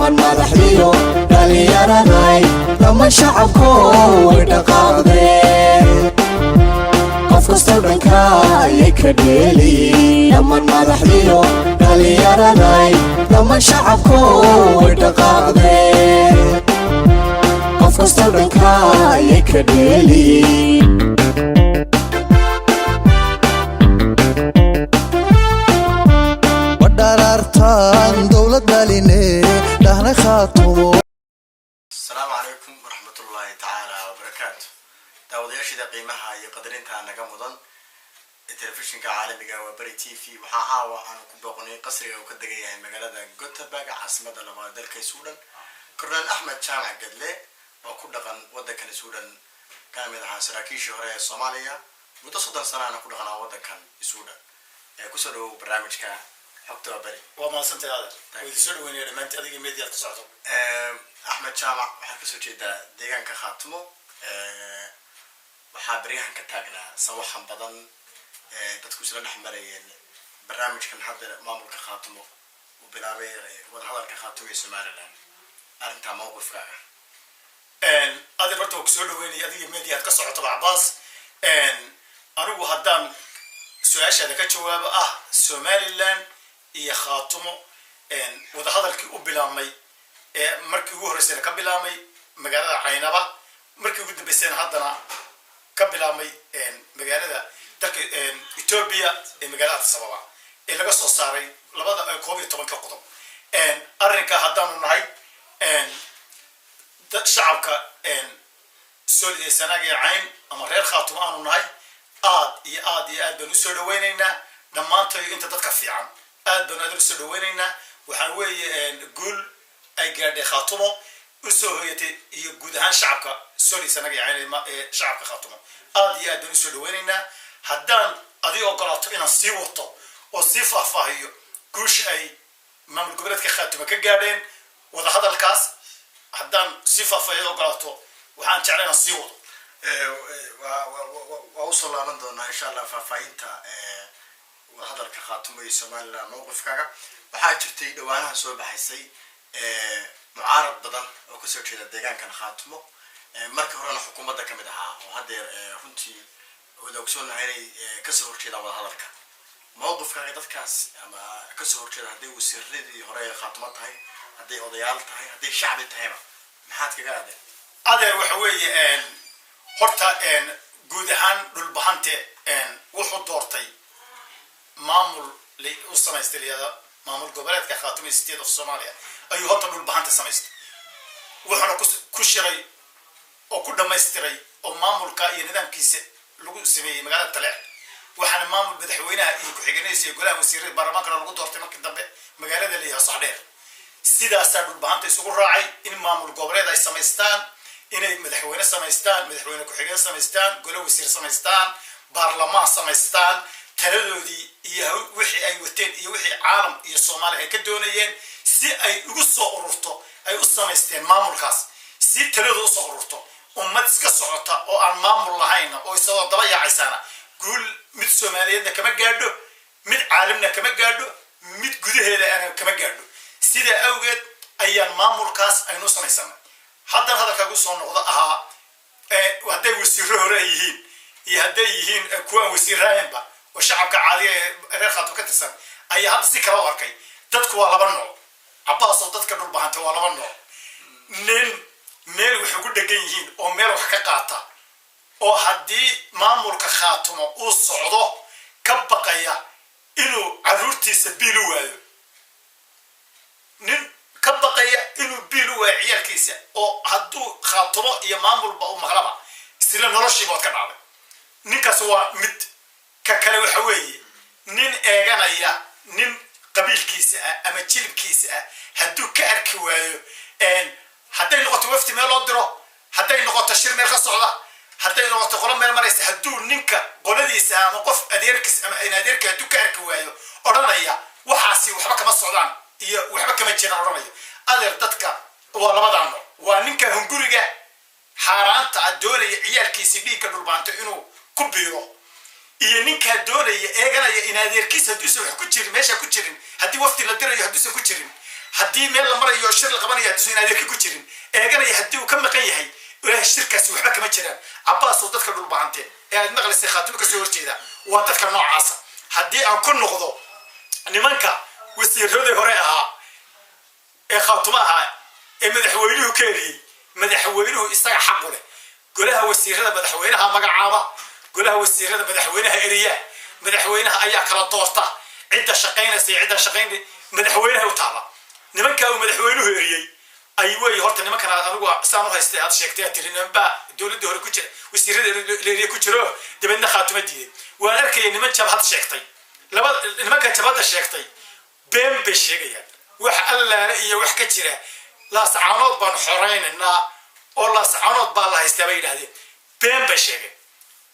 Dhammaan madaxdiyo dhallinyaraday, dhammaan shacabko way dhaqaaqdeen. Qof kastoo dhanka ayay ka dheeli. Dhammaan madaxdiyo dhallinyaraday, dhammaan shacabko way dhaqaaqdeen. Qof kastoo dhanka ayay ka dheeli. Wadharaartaan dowlad dhaline dhahna Khaatumo. Asalaamu calaykum waraxmatullaahi tacaala wabarakaatu. Daawadayaashida qiimaha iyo qadarinta naga mudan ee telefishinka caalamiga waa Beri TV, waxaa caawa aanu ku booqnay qasriga uu ka degan yahay magaalada Gothenburg, caasimada labaad dalka Sweden, Korneel Axmed Jaamac Gadle oo ku dhaqan waddankan Sweden, kana mid ahaa saraakiishii hore ee Soomaaliya, muddo 30 sanaana ku dhaqnaa waddankan Sweden. Ee kusoo dhawow barnaamijka Xogta waa Beri. Waa mahadsantahay, adeer. Waa idin soo dhaweynaya dhammaantii, adiga mediaad ka socdo. Axmed Jaamac, waxaad kasoo jeedaa deegaanka Khaatimo. Waxaa beryahan ka taagnaa sawaxan badan, dadku isla dhex marayeen barnaamijkan hadda maamulka Khaatimo uu bilaabay, wadahadalka Khaatimo ee Somaliland. Arrintaa mawqifkaaga? Adeer, horta waa kusoo dhaweynaya adiga mediaad ka socotaba, Cabaas. Anigu haddaan su-aashaada ka jawaabo ah Somaliland iyo Khaatumo wadahadalkii u bilaabmay ee markii ugu horreysayna ka bilaabmay magaalada Caynaba, markii ugu dambeysayna haddana ka bilaabmay magaalada dalka Ethiopia ee magaalada Addis Ababa, ee laga soo saaray labada 11-ka qodob, arrinka haddaanu nahay dad shacabka Sool iyo Sanaag iyo Cayn ama reer Khaatumo aanu nahay, aad iyo aad iyo aad baan usoo dhaweynaynaa. Dhammaantayo inta dadka fiican aad baan aad usoo dhaweynaynaa. Waxaan weeye guul ay gaadhay Khaatumo usoo hoyatay iyo guud ahaan shacabka Sool iyo Sanaag iyo Cayn ee shacabka Khaatumo. Aad iyo aad baan usoo dhaweynaynaa. Haddaan adi ogolaato inaan sii wato oo sii faahfaahiyo guusha ay maamul goboleedka Khaatumo ka gaadheen wadahadalkaas, haddaan sii faahfaahiyo ogolaato, waxaan jeclay inaan sii wado. Waa usoo laaban doonaa, insha Allah, faahfaahinta wadahadalka Khaatumo iyo Somaliland, mawqifkaaga. Waxaa jirtay dhawaanaha soo baxaysay mucaarad badan oo kasoo jeeda deegaankan Khaatumo, markii horena xukuumadda kamid ahaa, oo haddeer runtii wada ogsoonahay inay kasoo horjeedaan wadahadalka. Mawqifkaaga dadkaas ama kasoo horjeeda, hadday wasiiradii hore ee Khaatumo tahay, hadday odayaal tahay, hadday shacbi tahayba, maxaad kaga aadeen? Adeer, waxa weeye horta guud ahaan Dhulbahante wuxuu doortay maamul u samaystay layihahda maamul goboleedka Khaatumo State of Somalia ayuu horta Dhulbahante samaystay. Wuxuuna ku shiray oo ku dhamaystiray oo maamulka iyo nidaamkiisa lagu sameeyey magaalada Taleex. Waxaana maamul madaxweynaha iyo ku-xigeenadiisa iyo golaha wasiirada baarlamaankana lagu doortay markii dambe magaalada la yihahdo Saxdheer. Sidaasaa Dhulbahanta isugu raacay in maamul goboleed ay samaystaan, inay madaxweyne samaystaan, madaxweyne ku-xigeen samaystaan, golo wasiir samaystaan, baarlamaan samaystaan, taladoodii iyo wixii ay wateen iyo wixii caalam iyo Soomaaliya ay ka doonayeen si ay ugu soo ururto ay u samaysteen maamulkaas, si taladooda usoo ururto. Ummad iska socota oo aan maamul lahayna oo isagoo daba yaacaysaana guul mid Soomaaliyeedna kama gaadho, mid caalamna kama gaadho, mid gudaheeda ana kama gaadho. Sidaa awgeed ayaan maamulkaas aynu samaysanay. Haddana hadalkaagu soo noqdo ahaa hadday wasiiro hore ay yihiin iyo hadday yihiin kuwaan wasiirahaynba oo shacabka caadiga ee reer Khaatumo ka tirsan ayaa hadda si kala u arkay. Dadku waa laba nooc, Cabaas, oo dadka Dhulbahanta waa laba nooc: nin meel wax ugu dhegan yihiin oo meel wax ka qaata, oo haddii maamulka Khaatumo uu socdo ka baqaya inuu caruurtiisa biil u waayo, nin ka baqaya inuu biil u waayo ciyaalkiisa, oo hadduu Khaatumo iyo maamulba u maqlaba isla noloshiiba waad ka dhacday, ninkaas waa mid. Ka kale waxa weeye nin eeganaya nin qabiilkiisa ah ama jilibkiisa ah hadduu ka arki waayo, hadday noqoto wafti meel loo diro, hadday noqoto shir meel ka socda, hadday noqoto qolo meel maraysa, hadduu ninka qoladiisa ama qof adeerkiis ama adeerka hadduu ka arki waayo, odhanaya waxaasi waxba kama socdaan iyo waxba kama jiraan odhanaya. Adeer, dadka waa labadaa nooc: waa ninka hunguriga xaaraanta a doonaya ciyaalkiisi dhiigga Dhulbaanto inuu ku biiro, iyo ninkaa doonaya eeganaya in adeerkiis hadduusan wax ku jirin meesha ku jirin, haddii wafdi la dirayo hadduusan ku jirin, haddii meel la marayo, shir la qabanayo. in adeerka ku jirin eeganaya haddii uu ka maqan yahay, Ilaahay shirkaasi waxba kama jiraan. Cabbaasoo, dadka Dhulbahante ee aad maqlaysay Khaatumo kasoo horjeeda waa dadka noocaasa. Haddii aan ku noqdo nimanka wasiiradii hore ahaa ee Khaatumo ahaa ee madaxweynuhu ka eriyey, madaxweynuhu isaga xaqu leh. Golaha wasiirada madaxweynaha magacaaba, golaha wasiirada madaxweynaha eriya, madaxweynaha ayaa kala doorta cidda shaqaynaysa iyo cidda shaqayn. Madaxweynaha u taala. Nimanka uu madaxweynuhu eriyey ay wey. Horta nimankan aad anigu saan u haystay aad sheegtay, aad tiri nimanbaa dowladdii hore ku jira, wasiirada la eriye ku jiro, dabeedna Khaatuma diiday. Waan arkaya niman jabhad sheegtay. Laba nimanka jabhadda sheegtay been bay sheegayaan. Wax Allaale iyo wax ka jira, Laascaanood baan xoraynaynaa oo Laascaanood baa la haystaa bay yidhahdeen. Been bay sheegeen.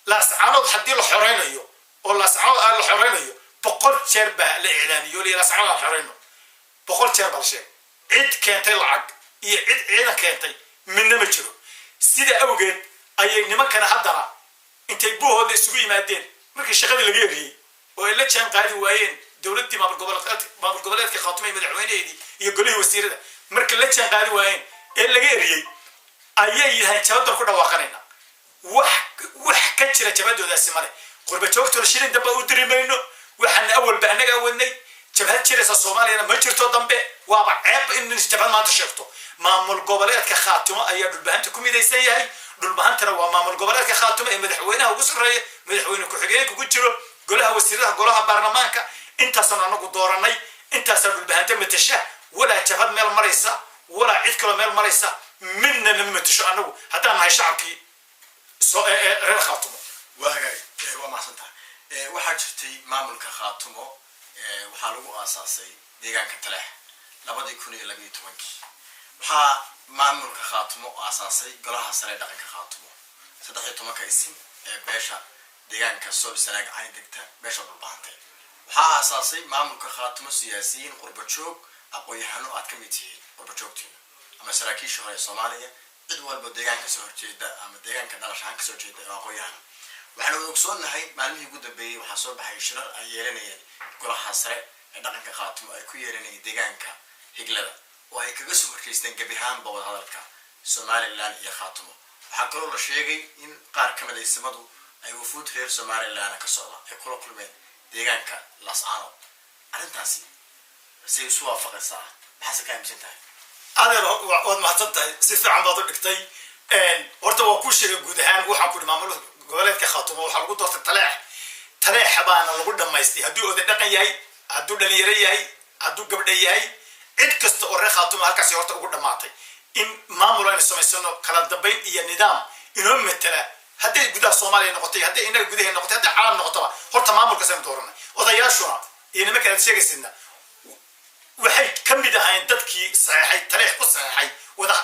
Laascaanood haddii la xoraynayo oo Laascaanood aan la xoraynayo, 100 jeer baa la iclaamiyo li Laascaanood aan xorayno, 100 jeer baa la sheegay. Cid keentay lacag iyo cid ciidan keentay midna ma jiro. Sida awgeed ayay nimankana haddana intay buuhooda isugu yimaadeen markii shaqadii laga eriyey oo ay la jaan qaadi waayeen dowladdii maamul goboleedka Khaatumo iyo madaxweynaheedii iyo golihii wasiirada, markii la jaan qaadi waayeen ee laga eriyey, ayay yidhahdeen jabadan ku dhawaaqanayna. Wax ka jira jabadoodaasi male. Qurba joogtuna shilin dambe u diri mayno. Waxaana awalba annaga awadnay. Jabhad jiraysa Soomaaliyana ma jirto dambe. Waaba ceeb in jabhad maanta sheegto. Maamul goboleedka Khaatimo ayaa Dhulbahanta ku midaysan yahay. Dhulbahantana waa maamul goboleedka Khaatimo ee madaxweynaha ugu sarreeya, madaxweyne ku-xigeenka ku jiro, golaha wasiirada, golaha baarlamaanka. Intaasaan anagu dooranay, intaasaa Dhulbahanta matasha. Walaa jabhad meel maraysa, walaa cid kaloo meel maraysa, midna nama matasho anagu haddaan nahay shacabkii reer Khaatumo. Waa hagaag, waa mahadsan tahay. Waxaa jirtay maamulka Khaatumo waxaa lagu aasaasay deegaanka Taleex 2012-kii. Waxaa maamulka Khaatumo aasaasay golaha sare ee dhaqanka Khaatumo, 13-ka isim ee beesha deegaanka Sool, Sanaag, Cayn degta, beesha Dhulbahante. Waxaa aasaasay maamulka Khaatumo siyaasiyiin, qurba joog, aqoon-yahano aad ka mid tihiin qurba joogtiina ama saraakiisha hore ee Soomaaliya, cid walba deegaanka kasoo horjeeda ama deegaanka dhalashahaan kasoo jeeda oo aqoon-yahano. Waxaanu wada ogsoonnahay maalmihii ugu dambeeyey waxaa soo baxay shirar ay yeelanayeen golaha sare ee dhaqanka Khaatumo ay ku yeelanayeen deegaanka Higlada oo ay kaga soo horjeysteen gebi ahaanba wadahadalka Somaliland iyo Khaatumo. Waxaa kaloo la sheegay in qaar ka mid a isimadu ay wafuud reer Somaliland ka socda ay kula kulmeen deegaanka Laascaanood. Arrintaasi say isu waafaqaysaa? Maxaase ka aaminsan tahay? Adeer, waad mahadsan tahay, si fiican baad u dhigtay. Horta waa kuu sheegay guud ahaan. Waxaan ku ihi maamul goboleedka Khaatumo waxaa lagu doortay Taleex. Taleexa baana lagu dhamaystay. Hadduu oday dhaqan yahay, hadduu dhalinyaro yahay, hadduu gabdha yahay, cid kasta oo reer Khaatumo halkaasi horta ugu dhamaatay in maamul aynu samaysano, kala dambayn iyo nidaam inoo matala, hadday gudaha Soomaaliya noqotay, hadday innaga gudaheena noqotay, hadday caalam noqotoba. Horta maamulkaas aynu dooranay. Odayaashuna iyo nimanka aad sheegaysidna waxay ka mid ahayn dadkii saxeexay, Taleex ku saxeexay wada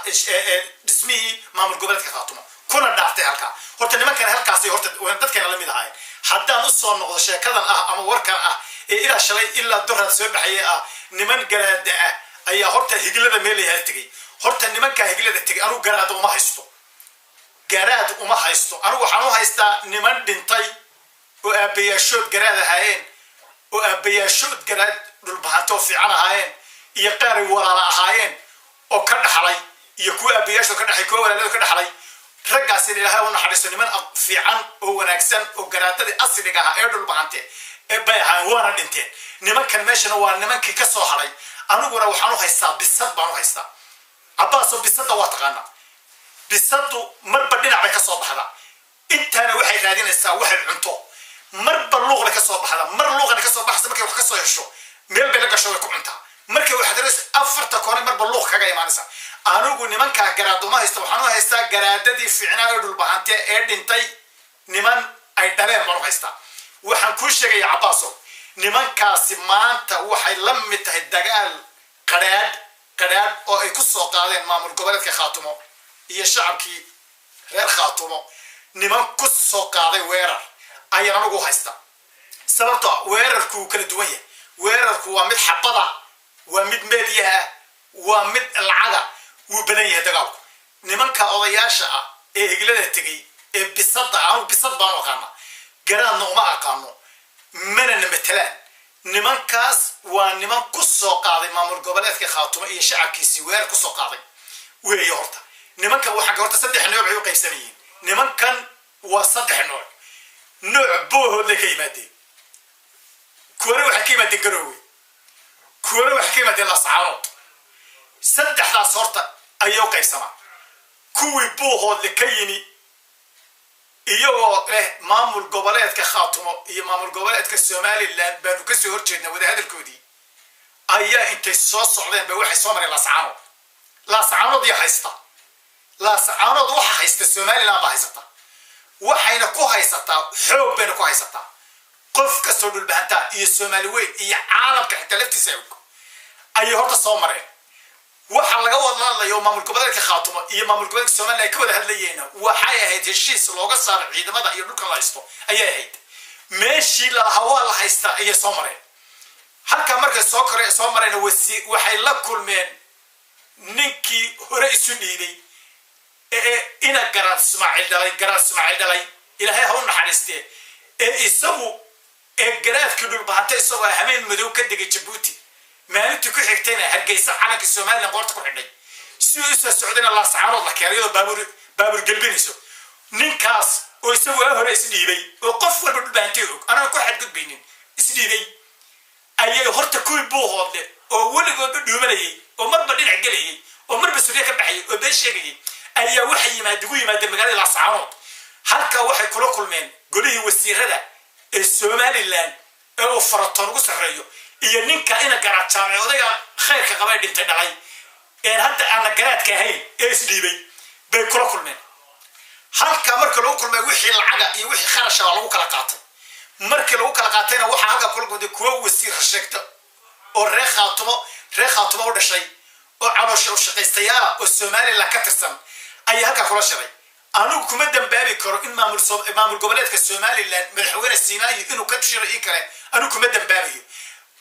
dhismihii maamul goboleedka Khaatumo, kuna dhaaftay halkaa. Horta nimankan halkaasay horta dadkeena la mid ahaayeen. Haddaan usoo noqdo sheekadan ah ama warkan ah ee ilaa shalay ilaa doraad soo baxaya ah, niman garaada ah ayaa horta Higlada meel layaha tegay. Horta nimankaa Higlada tegay anugu garaada uma haysto, garaad uma haysto. Anigu waxaan u haystaa niman dhintay oo aabbayaashood garaad ahaayeen, oo aabbayaashood garaad Dhulbahanto oo fiican ahaayeen, iyo qaaray walaala ahaayeen oo ka dhaxlay, iyo kuwa aabbayaashood ka dhaxlay, kuwa walaalada ka dhaxlay. Raggaas in Ilaahay u naxariisto, niman fiican oo wanaagsan oo garaadadii asliga ahaa ee Dhulbahante bay ahaayeen, waana dhinteen. Nimankan meeshana waa nimankii ka soo haray. Aniguna waxaan u haystaa bisad baan u haystaa. Cabbaasoo, bisadda waa taqaanaa. Bisadu marba dhinac bay ka soo baxdaa. Intaana waxay raadinaysaa waxay cunto. Marba luuq bay ka soo baxdaa, mar luuqana ka soo baxaysa. Markay wax ka soo hesho, meel bay la gasho, way ku cuntaa. Markay waxaad raadinaysa afarta koone, marba luuq kaga imaanaysa. Anigu nimankaa garaaduma haysta. Waxaan u haystaa garaadadii fiicnaa ee Dhulbahante ee dhintay niman ay dhaleen baan u haystaa. Waxaan kuu sheegaya, Cabbaaso, nimankaasi maanta waxay la mid tahay dagaal qadhaadh qadhaadh oo ay ku soo qaadeen maamul goboleedka Khaatumo iyo shacabkii reer Khaatumo. Niman ku soo qaaday weerar ayaan anigu haysta, sababto ah weerarku wuu kala duwan yahay. Weerarku waa mid xabada, waa mid meediyaha ah, waa mid lacaga. Wuu badan yahay dagaalku. Nimanka odayaasha ah ee Higlada tegey ee bisadda ah, anigu bisad baan u aqaana, garaadna uma aqaano, mana na matelaan. Nimankaas waa niman ku soo qaaday maamul goboleedka Khaatumo iyo shacabkiisii weerar ku soo qaaday. Weeye horta nimankan waxaa horta saddex nooc ay u qaybsan yihiin nimankan. Waa saddex nooc. Nooc Boohoodlay ka yimaadeen, kuwana waxay ka yimaadeen Garoowe, kuwana waxay ka yimaadeen Lascaanood. Saddexdaas horta ayay u qaybsamaa. Kuwii Buuhoodle ka yimi, iyagoo leh maamul goboleedka Khaatumo iyo maamul goboleedka Somaliland baanu kasoo horjeednaa wadahadalkoodii, ayaa intay soo socdeen ba waxay soo mareen Laascaanood. Laascaanood yaa haysta? Laascaanood waxa haysta Somaliland baa haysata, waxayna ku haysataa xoog bayna ku haysataa. Qof kastoo Dhulbahantaa iyo Soomaali weyn iyo caalamka xitaa laftiisa og ayay horta soo mareen. Waxa laga wada hadlayo maamul goboleedka Khaatumo iyo maamul goboleedka Somaliland ay ka wada hadlayeenna waxay ahayd heshiis looga saaro ciidamada iyo dhulkan la haysto ayay ahayd. Meeshii lalahaa waa la haystaa ayay soo mareen. Halkaa markay soo kore soo mareen, wasi waxay la kulmeen ninkii hore isu dhiibay ee ina Garaad Ismaaciil dhalay, Garaad Ismaaciil dhalay, Ilaahay ha u naxariistee, ee isagu ee garaadkii Dhulbahanta, isagoo hameen madow ka degay Jabuuti, maalintii ku xigtayna Hargeysa calanka Somaliland qoorta ku xidhay, si uu usoo socdayna Laascaanood la keenay iyadoo baabuur gelbinayso. Ninkaas oo isagu waa hore isdhiibay oo qof walba Dhulbahantay og, anaan ku xadgudbaynin, isdhiibay, ayay horta kuwii Buuhoodle oo weligoodba dhuumanayay oo marba dhinac gelayay oo marba surya ka baxayay oo been sheegayay ayaa waxay yimaad ugu yimaadeen magaalada Laascaanood. Halkaa waxay kula kulmeen golihii wasiirada ee Somaliland ee uu Faratoon ugu sarreeyo iyo ninka ina Garaad Jaamec, odayga khayrka qabay dhintay dhalay, een hadda aana garaadka ahayn ee isdhiibay bay kula kulmeen. Halkaa marka lagu kulmay, wixii lacaga iyo wixii kharasha baa lagu kala qaatay. Markii lagu kala qaatayna, waxaa halkaa kula kulmay kuwo wasiir sheegta oo reer Khaatumo u dhashay oo caloosha u shaqaystayaala oo Somaliland ka tirsan ayaa halkaa kula shiray. Anigu kuma dambaabi karo in maamul goboleedka Somaliland madaxweyne Siinaayo inuu ka shiro ii kale, anigu kuma dambaabayo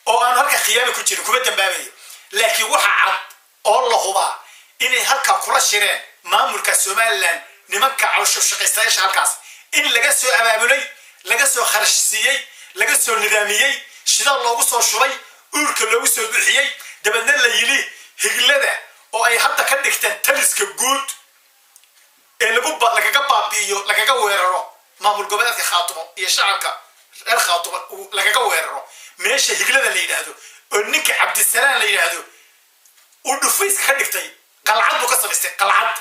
oo aanu halkaa khiyaami ku jirin, kuma dambaabayo. Laakiin waxa cad oo la hubaa inay halkaa kula shireen maamulka Somaliland nimanka caloosha shaqaystayaasha, halkaas in laga soo abaabulay, laga soo kharash siiyey, laga soo nidaamiyey, shidaal loogu soo shubay, uurka loogu soo buuxiyey, dabeedna la yidhi Higlada oo ay hadda ka dhigteen taliska guud ee lagu lagaga baabi'iyo, lagaga weeraro maamul goboleedka Khaatumo iyo shacabka reer Khaatumo lagaga weeraro, meesha Higlada la yidhaahdo oo ninka Cabdisalaan la yidhaahdo uu dhufayska ka dhigtay, qalcad buu ka samaystay, qalcad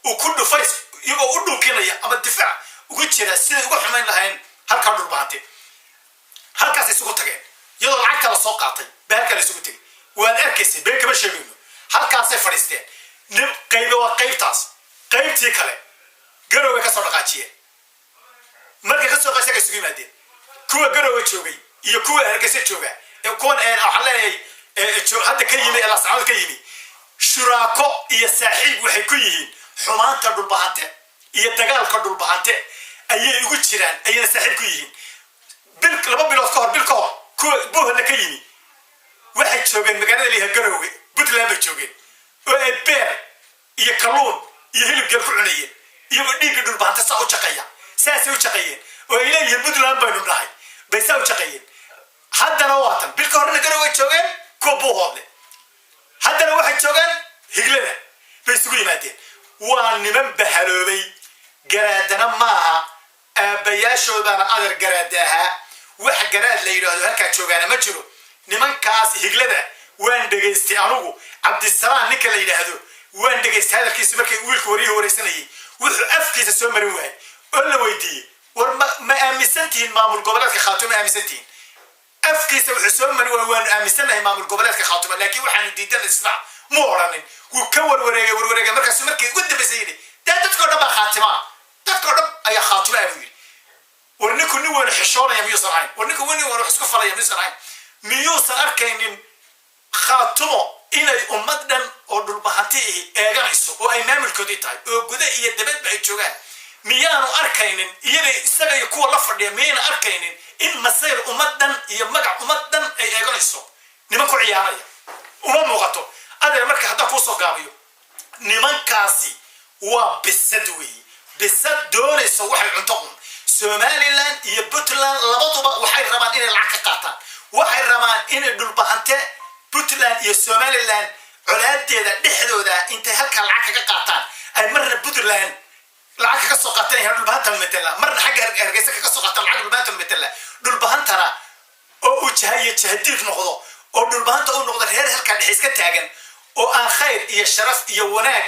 uu ku dhufays iyagoo u dhuukinaya ama difaac ugu jira siday uga xumayn lahayn halkaa Dhulbahante. Halkaas isugu tageen iyadoo lacagta la soo qaatay ba halkaa la isugu tegay. Waad arkaysay, been kama sheegayno. Halkaasay fadhiisteen. Qaybe waa qaybtaas. Qaybtii kale Garoway ka soo dhaqaajiyeen. Markay ka soo dhaqaajiyeen isugu yimaadeen kuwa Garowe joogay iyo kuwa Hargeysa jooga, kuwan waxaan leeyahay hadda ka yimi ee Laascaanood ka yimi. Shuraako iyo saaxiib waxay ku yihiin xumaanta Dhulbahante iyo dagaalka Dhulbahante ayay ugu jiraan, ayayna saaxiib ku yihiin. Bil, 2 bilood ka hor, bil ka hor, kuwa Buuhoodle ka yimi waxay joogeen magaalada liha Garowe, Puntland bay joogeen oo ay beer iyo kalluun iyo hilib geel ku cunayeen, iyagoo dhiigga Dhulbahante saa u jaqaya. Saasay u jaqayeen oo ay leeyihiin Puntland baynu dhahay bay saa u jaqayeen. Haddana waatan bil ka horena Garowe joogeen kuwa Buuhoodle, haddana waxay joogaan Higlada bay isugu yimaadeen. Waa niman bahaloobay. Garaadana maaha, aabbayaashoodaana adeer garaada ahaa. Wax garaad la yidhaahdo halkaa joogaana ma jiro. Nimankaas Higlada waan dhegaystay anugu. Cabdisalaam ninka la yidhaahdo waan dhegaystay hadalkiisa markay wiilka wariyihii waraysanayay. Wuxuu afkiisa soo marin waayey oo la weydiiyey, war ma aaminsan tihiin maamul goboleedka Khaatumo, ma aaminsan tihiin? Afkiisa wuxuu soo marin waayey, waanu aaminsannahay maamul goboleedka Khaatumo, laakiin waxaanu diidan isnaac mu odhanin. Wuu ka warwareegay, warwareegay, markaasu markii ugu dambaysay yidhi, dee dadkao dhan baa Khaatimaa, dadkao dhan ayaa Khaatimaa buu yidhi. War ninku nin weynu xishoonaya miyuusan ahayn? War ninku nin weynu wax isku falaya miyuusan ahayn? Miyuusan arkaynin Khaatumo inay ummad dhan oo Dhulbahanti ihi eeganayso oo ay maamulkoodii tahay oo guda iyo dabadba ay joogaan? Miyaanu arkaynin iyaga, isaga iyo kuwa la fadhiya, miyayna arkaynin in masayr ummad dhan iyo magac ummad dhan ay eeganayso niman ku ciyaaraya uma muuqato? Adeer, marka haddaa kuusoo gaabiyo, nimankaasi waa bisad weeye, bisad doonayso waxay cunto un. Somaliland iyo Puntland labaduba waxay rabaan inay lacag ka qaataan, waxay rabaan inay Dhulbahante Puntland iyo Somaliland colaadeeda dhexdooda intay halkaa lacag kaga Puntland lacag kaga soo qaatanaya Dhulbahanta matala, marna xagga Hargeysa kaga soo qaatan lacag Dhulbahanta matala. Dhulbahantana oo uu jahayo jahadiid noqdo, oo Dhulbahanta uu noqdo reer halkaa dhexe iska taagan oo aan khayr iyo sharaf iyo wanaag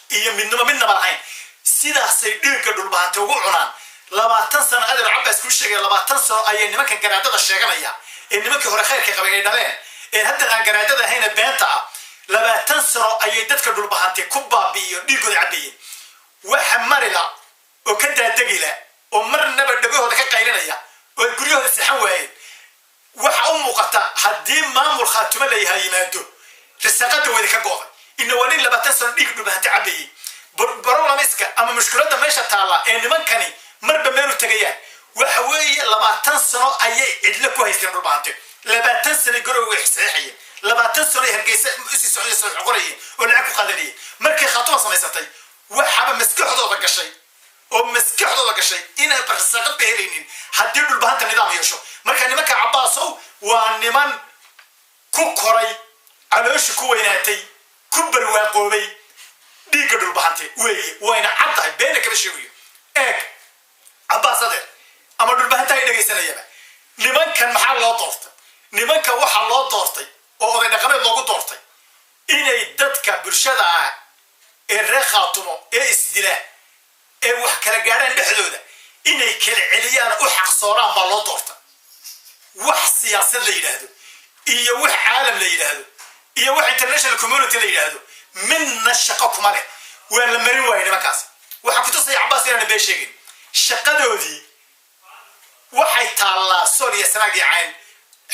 iyo midnimo midnaba lahayn. Sidaasay dhiigga Dhulbahanta ugu cunaan 20 sano. Adeer Cabbaas kuu sheegay, 20 sano ayay nimankan garaadada sheeganaya ee nimankii hore khayrka qabay ay dhaleen ee hadda aan garaadada ahayna beenta ah, 20 sano ayay dadka Dhulbahantay ku baabi'iyo dhiiggooda cabayeen. Waxa marila oo ka daadegila oo marnaba dhagahooda ka qaylinaya oo ay guryahooda seexan waayeen, waxa u muuqata haddii maamul Khaatumo layahay yimaado, risaaqada wada ka go'day. Ina waa nin 20 sano dhiig Dhulbahante cabayey. Problemska ama mushkiladda meesha taalla ee nimankani marba meelu tegayaan waxa weeye, 20 sano ayay cidlo ku haysteen Dhulbahante. 20 sano Garowe way saxiixayeen, 20 sano ay Hargeysa usii socday soo qorayeen oo lacag ku qaadanayeen. Markay Khaatuma samaysatay, waxaaba maskaxdooda gashay oo maskaxdooda gashay inaan risaaqad ba helaynin haddii Dhulbahanta nidaam yeesho. Marka nimanka, Cabbaasow, waa niman ku koray, caloosha ku weynaatay, ku barwaaqoobay dhiigga Dhulbahante weeye. Wayna caddahay, beena kama sheegayo. Eeg Cabbaas adeer, ama Dhulbahanta ay dhegaysanayaba, nimankan maxaa loo doortay? Nimankan waxaa loo doortay oo oday dhaqameed loogu doortay inay dadka bulshada ah ee reer Khaatumo ee isdila ee wax kala gaadhaan dhexdooda inay kala celiyaan, u xaqsooraan baa loo doortay. Wax siyaasad la yidhaahdo iyo wax caalam la yidhaahdo iyo wax international community la yidhaahdo midna shaqo kuma leh. Waa la marin waayay nimankaas. Waxaa kutusaya, Cabbaas, inaana been sheegin. Shaqadoodii waxay taallaa Sool iyo Sanaag iyo Cayn,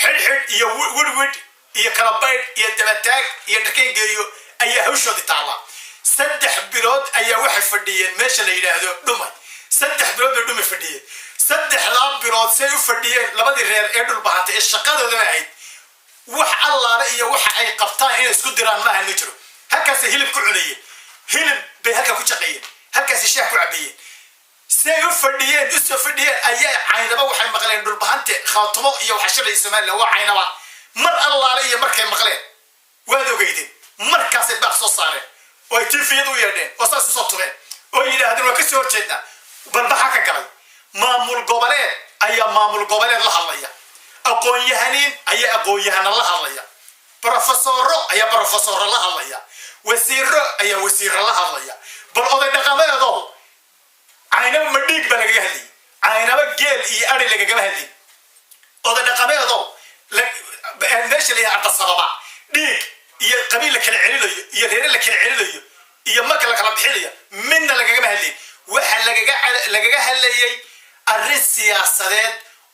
xidhxidh iyo widhwidh iyo kalabaydh iyo dabataag iyo dharkayngeeyo ayaa hawshoodii taallaa. 3 bilood ayaa waxay fadhiyeen meesha la yidhaahdo Dhumay. 3 bilood bay Dhumay fadhiyeen. Saddexdaa bilood say u fadhiyeen, labadii reer ee Dhulbahantay ee shaqadoodana ahayd wax allaale iyo waxa ay qabtaan inay isku diraan maaha, ma jiro. Halkaasay hilib ku cunayeen, hilib bay halkaa ku jaqayeen, halkaasay shaah ku cabayeen. Say u fadhiyeen, usoo fadhiyeen, ayaa Caynaba waxay maqleen Dhulbahante Khaatumo iyo waxa shiraya Somaliland waa Caynaba. Mar allaale iyo markay maqleen, waad ogeydeen, markaasay baaq soo saareen oo ay TV-yada u yeedheen oo saas usoo tubeen oo yidhaahdeen waa kasoo horjeednaa. Balbaxa ka galay maamul goboleed ayaa maamul goboleed la hadlaya, aqoon-yahaniin ayaa aqoon-yahana la hadlaya, brofesoro ayaa brofesoro la hadlaya, wasiiro ayaa wasiiro la hadlaya. Bal oday dhaqameedow, Caynaba ma dhiig baa lagaga hadlayay? Caynaba geel iyo ari lagagama hadlayay. Oday dhaqameedow, meesha la yidhaha Ardasababa dhiig iyo qabiil la kala celinayo iyo reere la kala celinayo iyo maka la kala bixinayo midna lagagama hadlayay. Waxa lagaga hadlayay arrin siyaasadeed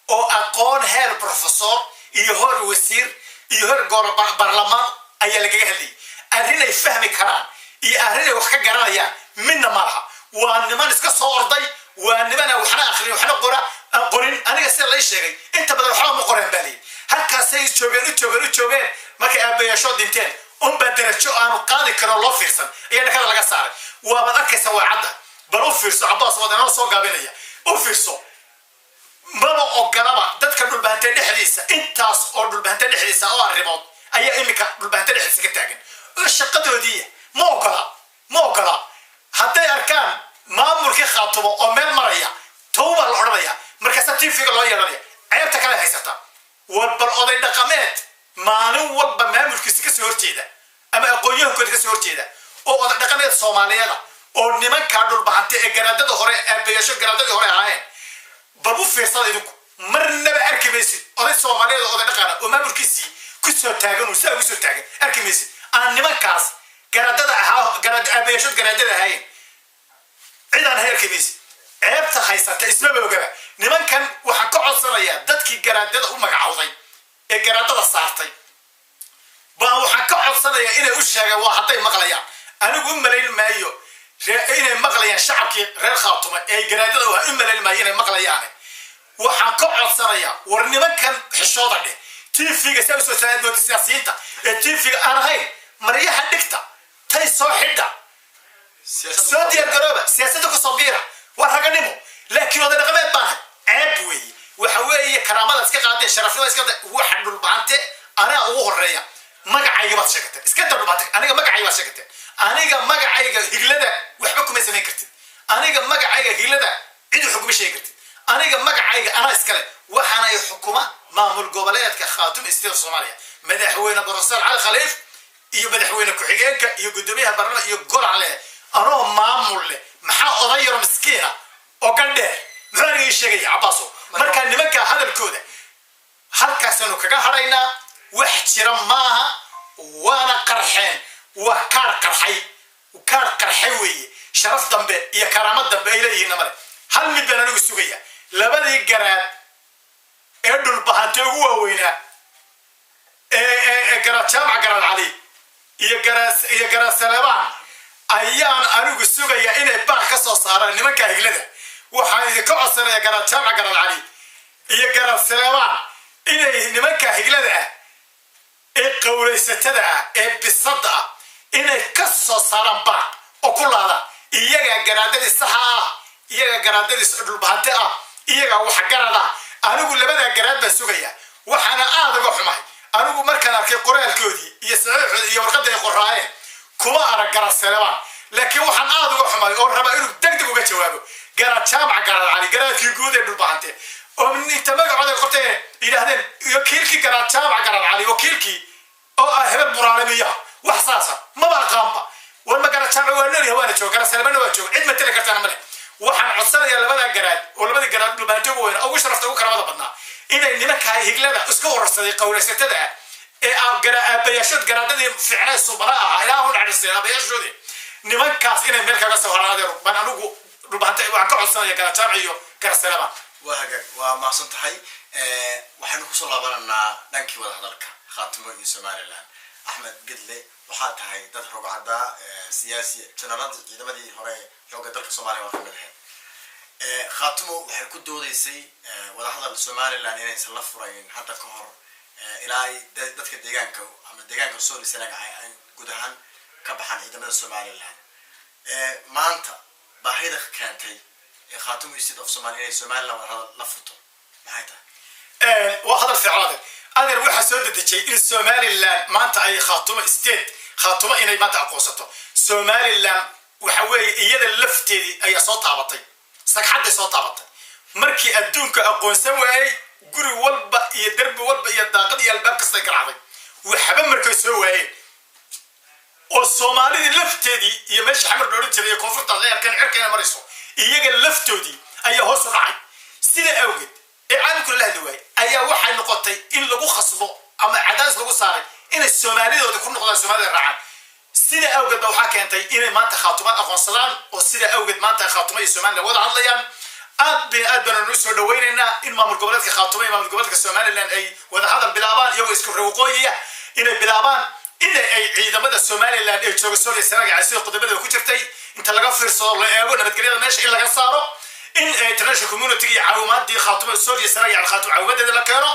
oo aqoon heer professor iyo heer wasiir iyo heer goro baarlamaan ayaa lagaga hadlayay. Arrin ay fahmi karaan iyo arrin ay wax ka garanayaan midna ma laha. Waa niman iska soo orday, waa niman aan waxna akrin, waxna qora aan qorin. Aniga sida lay sheegay, inta badan waxba ma qoreen baa layidhi. Halkaasay joogeen, u joogeen, u joogeen. Markay aabbayaashoo dhinteen unbaa darajo aanu qaadi karo loo fiirsan ayaa dhakada laga saaray. Waabaad arkaysa, waa cadda. Bal u fiirso, Cabbaas, waad inoo soo gaabinaya, u fiirso. Maba ogolaba dadka Dhulbahante dhexdiisa. Intaas oo Dhulbahante dhexdiisa oo arrimood ayaa iminka Dhulbahante dhexdiisa ka taagan oo shaqadoodiiya. Ma ogola, ma ogola. Hadday arkaan maamulkii Khaatumo oo meel maraya, towbaa la odhanaya, markaasaa TV-ga loo yeedhanaya. Ceebta kale haysata war, bal oday dhaqameed maalin walba maamulkiisa kasoo horjeeda ama aqoon-yahankooda kasoo horjeeda oo oday dhaqameed Soomaaliyeeda oo nimankaa Dhulbahante ee garaadada hore, aabayaasho garaadadii hore ahaayeen, bal u fiirsada idinku. Marnaba arki maysid oday Soomaaliyeed oo oday dhaqaana oo maamulkiisii kusoo taagan uu saa ugu soo taagan arki maysid, aan nimankaas garaadada ahaa, aabayaashood garaadada ahaayeen cid aan ahay arki maysid. Ceebta haysata ismaba ogaba nimankan. Waxaan ka codsanayaa dadkii garaadada u magacawday ee garaadada saartay baa waxaan ka codsanayaa inay u sheegaan, waa hadday maqlayaan. Anigu u malayn maayo inay maqlayaan. Shacabkii reer Khaatuma ee garaadada u u malayn maayo inay maqlayaan. Waxaan ka codsanayaa, war nimankan xishooda dheh. TV-ga saa usoo saad moodi siyaasiyiinta ee TV-ga aan ahayn, maryaha dhigta, tay soo xidha, soo diyaar garooba, siyaasadda kusoo biira, waa raganimo. Laakiin oday dhaqameed baaha, ceeb weeye. Waxa weeye karaamada iska qaadeen, sharafnimada iska qaadeen. Waxa Dhulbahante anaa ugu horeeya, magacayga baad sheegateen. Iska dar Dhulbahante, aniga magacayga baad sheegateen. Aniga magacayga higlada waxba kuma samayn kartid. Aniga magacayga Higlada cid xukuma sheegi kartid. Aniga magacayga anaa iskale. Waxaana i xukuma maamul goboleedka Khaatumo State of Soomaaliya, madaxweyne Professor Cali Khaliif iyo madaxweyne ku-xigeenka iyo guddoomiyaha baarlamaanka iyo golan leh. Anoo maamul leh, maxaa oday yaro miskiina oo gandheer muxuu aniga ii sheegaya, Cabaaso? Markaa nimanka hadalkooda halkaasaanu kaga hadhaynaa. Wax jira maaha, waana qarxeen. Waa kaar qarxay, kaar qarxay weeye. Sharaf dambe iyo karaamo dambe ay leeyihiinna male. Hal mid baan anigu sugaya: labadii garaad ee Dhulbahante ugu waaweynaa ee Garaad Jaamac Garaad Cali iyo Garaad Salebaan ayaan anigu sugayaa inay baaq ka soo saaraan nimanka Higlada. Waxaan idinka codsanaya, Garaad Jaamac Garaad Cali iyo Garaad Salebaan, inay nimanka Higlada ah ee qowlaysatada ah ee bisadda ah inay ka soo saaraan baaq oo ku laadaan. Iyagaa garaadadii saxa ah, iyagaa garaadadii Dhulbahante ah, iyagaa waxgarad ah. Anigu labadaa garaad baan sugaya. Waxaana aada uga xumahay anigu markaan arkay qoraalkoodii iyo saxiixoodii iyo warqadda ay qoraayeen, kuma arag Garaad Salebaan. Laakiin waxaan aada uga xumahay oo rabaa inuu deg deg uga jawaabo Garaad Jaamac Garaad Cali, garaadkii guud ee Dhulbahante, oo inta magacooda ay qorteen yidhaahdeen wakiilkii Garaad Jaamac Garaad Cali, wakiilkii oo ah hebel buraalemiya. Wax saasa maba aqaanba. War ma Garaad Jaamac waa noolyahay, waana jooga, Garaad Salebana waa jooga, cid mateli kartaana male. Waxaan codsanayaa labada garaad oo labadii garaad Dhulbahante ugu weyna, ugu sharafta, ugu karamada badnaa, inay nimankaa Higlada iska urursaday, qowlaysatada ah ee aabayaashood garaadadii fiicnay subana ahaa, ilaa u naxariistay aabayaashoodii, nimankaas inay meel kaga soo haraan. Adeer baan anigu Dhulbahante waxaan ka codsanaya Garaad Jaamac iyo Garaad Salebaan. Waa hagaag, waa mahadsan tahay. Waxaynu kusoo laabananaa dhankii wadahadalka Khaatimo iyo Somaliland. Axmed Gedle, waxaa tahay dad rogcaddaa siyaasi, janaraalada ciidamadii hore xoogga dalka Soomaaliya waa kamid ahayd. Khaatimo waxay ku doodeysay wadahadal Somaliland inaysan la furayn hadda ka hor ilaa ay dadka deegaanka ama deegaanka Sool, Sanaag ay guud ahaan ka baxaan ciidamada Somaliland. Maanta baahida keentay ee Khaatimo State of Somalia inay Somaliland wadahadal la furto maxay tahay? Waa hadal fiican, adeer. Adeer, waxaa soo dedejay in Somaliland maanta ay Khaatumo State, Khaatumo inay maanta aqoonsato Somaliland, waxa weeye iyada lafteedii ayaa soo taabatay, sagxadday soo taabatay. Markii adduunka aqoonsan waayey, guri walba iyo derbi walba iyo daaqad iyo albaab kastay garaacday, waxba markay soo waayeen oo Soomaalidii lafteedii iyo meesha Xamar dhooran jiray iyo koonfurtaas ay arkeen cirka inay marayso, iyaga laftoodii ayaa hoos u dhacay. Sida awgeed ee caalamkuna la hadli waayey ayaa waxay noqotay in lagu khasbo ama cadaadis lagu saaray inay Soomaalidooda ku noqdaan, Soomaalida raacaan. Sida awgeed ba waxaa keentay inay maanta Khaatumaad aqoonsadaan, oo sida awgeed maanta Khaatuma iyo Somaliland wada hadlayaan. Aad bay aad baanu u soo dhawaynaynaa in maamul goboleedka Khaatuma iyo maamul goboleedka Somaliland ay wada hadal bilaabaan, iyagoo isku reewaqooyiya inay bilaabaan, in ay ciidamada Somaliland ee jooga Sool iyo Sanaag, sida qodobada ku jirtay, inta laga fiirsado la eego nabadgelyada meesha in laga saaro, in international community iyo caawimaadii Khaatuma, Sool iyo Sanaag iyo Khaatuma caawimadeeda la keeno,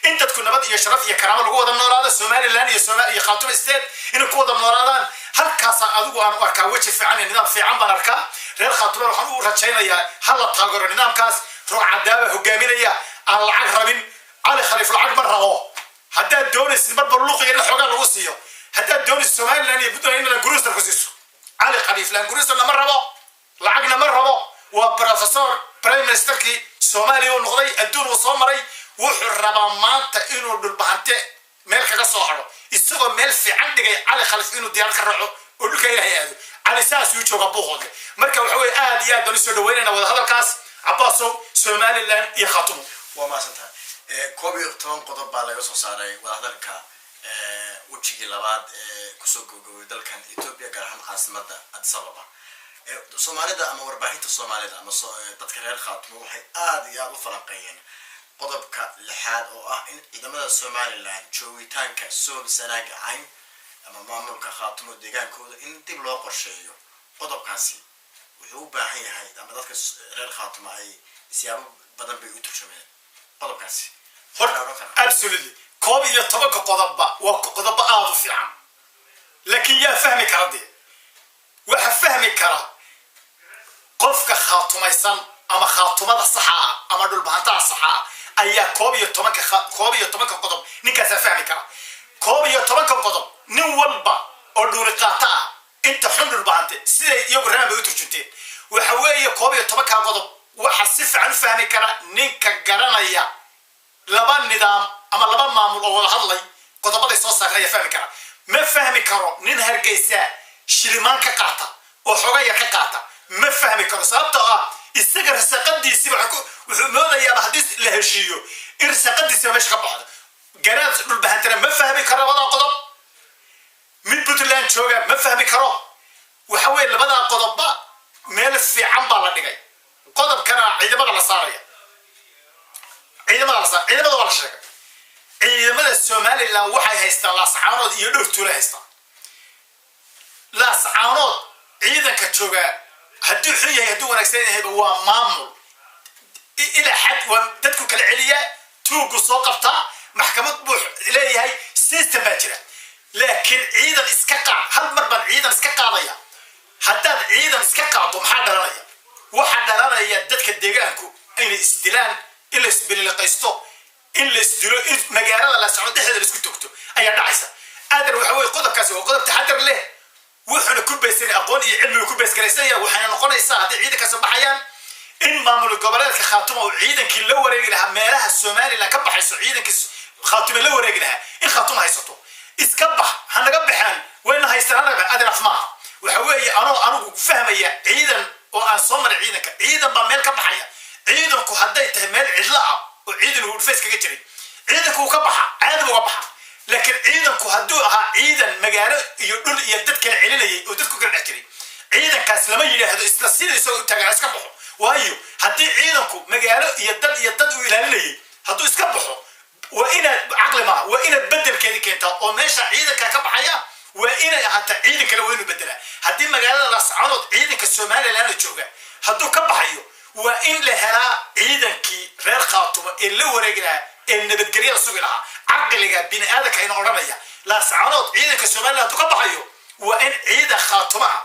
in dadku nabad iyo sharaf iyo karaamo lagu wada noolaado, Somaliland iyo Khaatuma State inay ku wada noolaadaan. Halkaasa adigu aan u arkaa weji fiican iyo nidaam fiican baan arkaa. Reer Khaatuma waxaan u rajaynayaa ha la taageero nidaamkaas. Roog cadaaba hogaaminaya aan lacag rabin. Cali Khaliif lacag ma rabo. Haddaad doonaysid marba luuqiga in xoogaa lagu siiyo, haddaad doonaysid Somaliland iyo Puntland in Land Cruiser ku siiso, Cali Khaliif Land Cruiser lama rabo, lacagna ma rabo. Waa professor, prime ministerkii Soomaaliya uu noqday, adduun uu soo maray. Wuxuu rabaa maanta inuu Dhulbahante meel kaga soo haro, isagoo meel fiican dhigay Cali Khaliif inuu diyaarad ka raaco oo dhulka Ilaahay aado. Cali saasuu jooga Buuhoodle. Marka waxa weye aad iyo aad baan usoo dhaweynayna wadahadalkaas, Cabaasow, Somaliland iyo Khaatumo. Waa mahadsan tahay. 11 qodob baa laga soo saaray wadahadalka wejigii labaad ee kusoo gabagabay dalkan Ethiopia, gaar ahaan caasimada Addis Ababa. Soomaalida ama warbaahinta Soomaalida ama dadka reer Khaatumo waxay aada iyo aada u falanqeeyeen qodobka lixaad oo ah in ciidamada Somaliland joogitaanka Sool, Sanaag, Cayn ama maamulka Khaatumo deegaankooda in dib loo qorsheeyo. Qodobkaasi wuxuu u baahan yahay ama dadka reer Khaatumo ay siyaabo badan bay u turjumeen qodobkaasi. Hor absolutely, 11-ka qodobba waa qodobo aada u fiican, laakiin yaa fahmi kara? Dee waxa fahmi kara qofka khaatumaysan ama khaatumada saxa ah ama Dhulbahantaha saxa ah ayaa 11-ka qodob ninkaasaa fahmi kara. 11-ka qodob nin walba oo dhuuri qaata ah, inta xun Dhulbahante siday iyagu raan bay u turjunteen. Waxa weeye 11-ka qodob waxa si fiican u fahmi kara ninka garanaya laba nidaam ama laba maamul oo wada hadlay qodobaday soo saareen ayaa fahmi kara. Ma fahmi karo nin Hargeysa shilimaan ka qaata oo xoga yar ka qaata, ma fahmi karo, sababtoo ah isaga rasaqadiisiiba wuxuu moodayaaba haddii la heshiiyo in rasaqadiisiiba meesha ka baxdo. Garaad Dhulbahantana ma fahmi karo labadaa qodob, mid Puntland jooga ma fahmi karo. Waxa weeye labadaa qodobba meel fiican baa la dhigay. Qodobkana ciidamada la saaraya, ciidamada la saar, ciidamada waa la sheegay. Ciidamada Somaliland waxay haystaan Laascaanood iyo dhowr tuulo haystaan. Laascaanood ciidanka jooga hadduu xun yahay, hadduu wanaagsan yahayba, waa maamul ilaa xad, waa dadku kala celiyaa, tuugu soo qabtaa, maxkamad buu leeyahay, system baa jira. Laakiin ciidan iska qaad, hal mar baan ciidan iska qaadaya. Haddaad ciidan iska qaado, maxaa dhalanaya? Waxaa dhalanaya dadka deegaanku inay isdilaan, in la isbililiqaysto, in la isdilo, in magaalada Laascanood dhexdeeda la isku togto ayaa dhacaysa. Aadar, waxa weye qodobkaasi waa qodob taxadar leh, wuxuuna ku baysanay aqoon iyo cilmigu ku baysgaraysanaya. Waxayna noqonaysaa hadday ciidankaasi baxayaan in maamul goboleedka Khaatuma uu ciidankii la wareegi lahaa meelaha Somaliland ka baxayso, ciidankii Khaatume la wareegi lahaa, in Khaatuma haysato. Iska bax, ha naga baxaan, wayna haystaan, ha naga baxaan, adeer, af maaha. Waxa weeye anoo anigu fahmaya ciidan oo aan soo maray ciidanka, ciidan baa meel ka baxaya. Ciidanku hadday tahay meel cidlo ah oo ciidan uu dhufays kaga jiray, ciidanku wuu ka baxa, caadi uga baxa. Laakiin ciidanku hadduu ahaa ciidan magaalo iyo dhul iyo dad kala celinayay oo dadku kala dhex jiray, ciidankaas lama yidhaahdo isla sida isagoo u taagan ha iska baxo. Waayo, haddii ciidanku magaalo iyo dal iyo dad uu ilaalinayay hadduu iska baxo, waa inaad caqli maaha, waa inaad bedelkeedii keentaa oo meesha ciidanka ka baxaya waa inay ahaataa ciidan kale, waa inuu bedelaa. Haddii magaalada Laascaanood ciidanka Somaliland jooga hadduu ka baxayo, waa in la helaa ciidankii reer Khaatumo ee la wareegi lahaa ee nabadgelyada sugi lahaa. Caqliga bini aadamka ina odhanaya, Laascaanood ciidanka Somaliland hadduu ka baxayo, waa in ciidan Khaatumo ah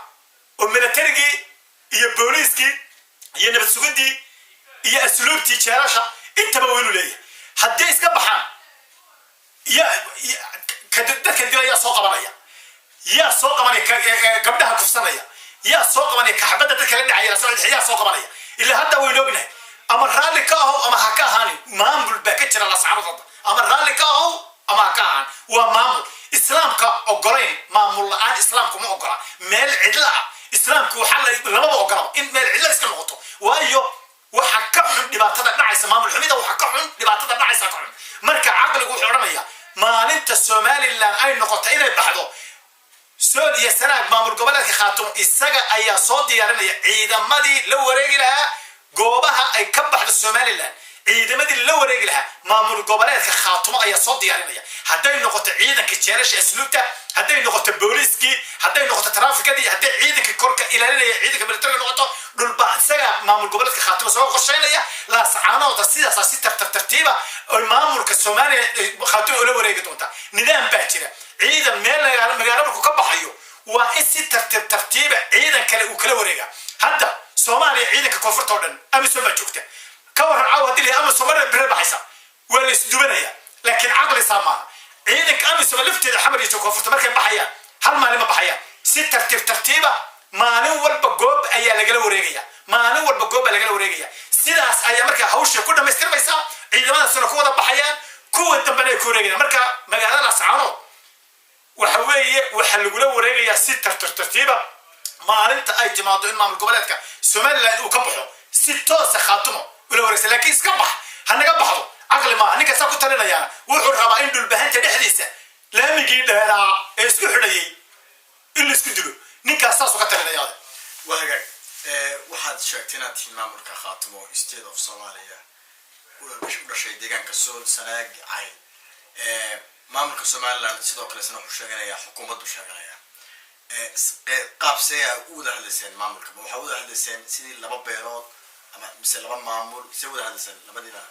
oo militarigii iyo booliiskii iyo nabad sugidii iyo asluubtii jeelasha intaba waa inuu leeyahay. Haddii iska baxaan, ya dadka dila yaa soo qabanaya? Yaa soo qabanaya gabdhaha kufsanaya? Yaa soo qabanaya kaxbadda dadka la dhacaya? Yaa soo qabanaya? Ilaa hadda waynu ognahay, ama raalli ka ahow ama ha ka ahaanin, maamul baa ka jira Laascaanood hadda. Ama raalli ka ahow ama ha ka ahaan, waa maamul. Islaamka ogolayn maamul la-aan, islaamku ma ogola meel cidla ah. Islaamku waxaa lamaba ogolaba in meel cidla iska noqoto, waayo waxa ka xun dhibaatada dhacaysa, maamul xumida waxa ka xun, dhibaatada dhacaysa ka xun. Marka caqligu wuxuu odhanaya, maalinta Somaliland ay noqoto inay baxdo Sool iyo Sanaag, maamul goboleedka Khaatumo isaga ayaa soo diyaarinaya ciidamadii la wareegi lahaa goobaha ay ka baxdo Somaliland. Ciidamadii la wareegi lahaa maamul goboleedka Khaatumo ayaa soo diyaarinaya, hadday noqoto ciidanka jeelasha asluubta, hadday noqoto booliiskii, hadday noqoto taraafikadii, hadday ciidanka korka ilaalinaya, ciidanka militariga noqoto, dhulba isaga maamul goboleedka Khaatumo soo qorsheynaya. Laascaanoota sidaasaa si tartar tartiiba oy maamulka Soomaaliya Khaatumo ula wareegi doontaa. Nidaam baa jira. Ciidan meel magaalo markuu ka baxayo, waa in si tartiib tartiiba ciidan kale uu kala wareegaa. Hadda Soomaaliya ciidanka koonfurta oo dhan AMISOM baa joogta. Ka warran caawa haddii la AMISOM bere baxaysa? Waa la isdubanaya, laakiin caqli saa maaha. Ciidanka AMISOM lafteeda Xamar iyo koonfurta markay baxayaan, hal maalin ma baxayaan, si tartiib tartiiba maalin walba goob ayaa lagala wareegaya, maalin walba goob baa lagala wareegaya. Sidaas ayaa markaa hawsha ku dhamaystirmaysaa, ciidamadaasuna ku wada baxayaan, kuwa dambena ay ku wareegayaan. Marka magaalada Laascaanood waxa weeye waxaa lagula wareegayaa si tartiib tartiiba. Maalinta ay timaado in maamul goboleedka Somaliland uu ka baxo, si toosa Khaatumo ula wareegsa. Laakiin iska bax, ha naga baxdo, caqli maaha. Ninka saa ku talinayaana wuxuu rabaa in Dhulbahanta dhexdiisa laamigii dheeraa ee isku xidhayay in la isku dilo. Ninkaas saasuu ka talinayaa. Waa hagaag. Waxaad sheegtay inaad tihiin maamulka Khaatumo State of Somalia, u dhashay deegaanka Sool, Sanaag, Cayn. Maamulka Somaliland sidoo kale isna wuxuu sheeganayaa, xukuumaddu sheeganaya. Qaab see a u wada hadlayseen maamulka? Ma waxaa wada hadlayseen sidii laba beelood ama mise laba maamul? See wada hadlayseen labadiina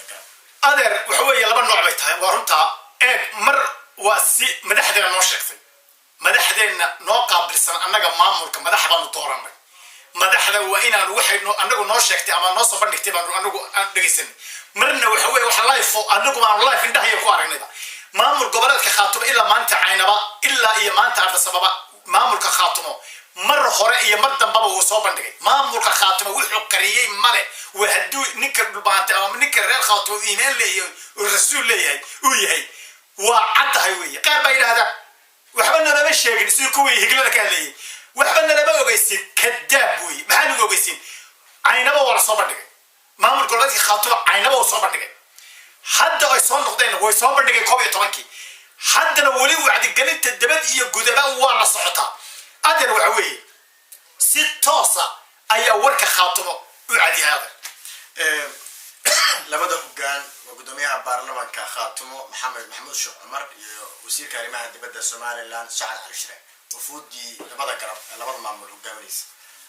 garab? Adeer, waxa weeye laba nooc bay tahay, waa runtaa. Eeg, mar waa si madaxdeena noo sheegtay, madaxdeenna noo qaabilsan. Annaga maamulka madax baanu dooranay. Madaxda waa inaanu waxay annagu noo sheegtay ama noo soo bandhigtay baanu anagu aan dhegaysanay. Marna waxa weye wax live oo anagu baanu live indhahaya ku aragnayba. Maamul goboleedka Khaatumo ilaa maanta Caynaba, ilaa iyo maanta Ardasababa, maamulka Khaatumo Mar hore iyo mar dambaba wuu soo bandhigay maamulka Khaatuma. Wuxuu qariyey male. Waa hadduu ninka Dhulbahantay ama ninka reer Khaatuma iimaan leeyahay uu rasuul leeyahay uu yahay, waa caddahay weeye. Qaar baa yidhahdaa waxba nalama sheegin, sidii kuwii Higlada ka hadlayay, waxba nalama ogeysin. Kadaab weeye. Maxaa nagu ogeysin? Caynaba waa la soo bandhigay. Maamul goboleedka Khaatuma Caynaba waa soo bandhigay. Hadda ay soo noqdeen way soo bandhigay 11-kii. Haddana weli wacdigelinta dabad iyo gudaba waa la socotaa. Adeer, waxa weeye si toosa ayaa warka Khaatumo u cadyahay, adeer. Labada hogaan waa guddoomiyaha baarlamaanka Khaatumo Maxamed Maxamuud Sheekh Cumar iyo wasiirka arrimaha dibadda Somaliland Sacad Cali Shire, wafuudii labada garab ee labada maamul hogaaminaysa,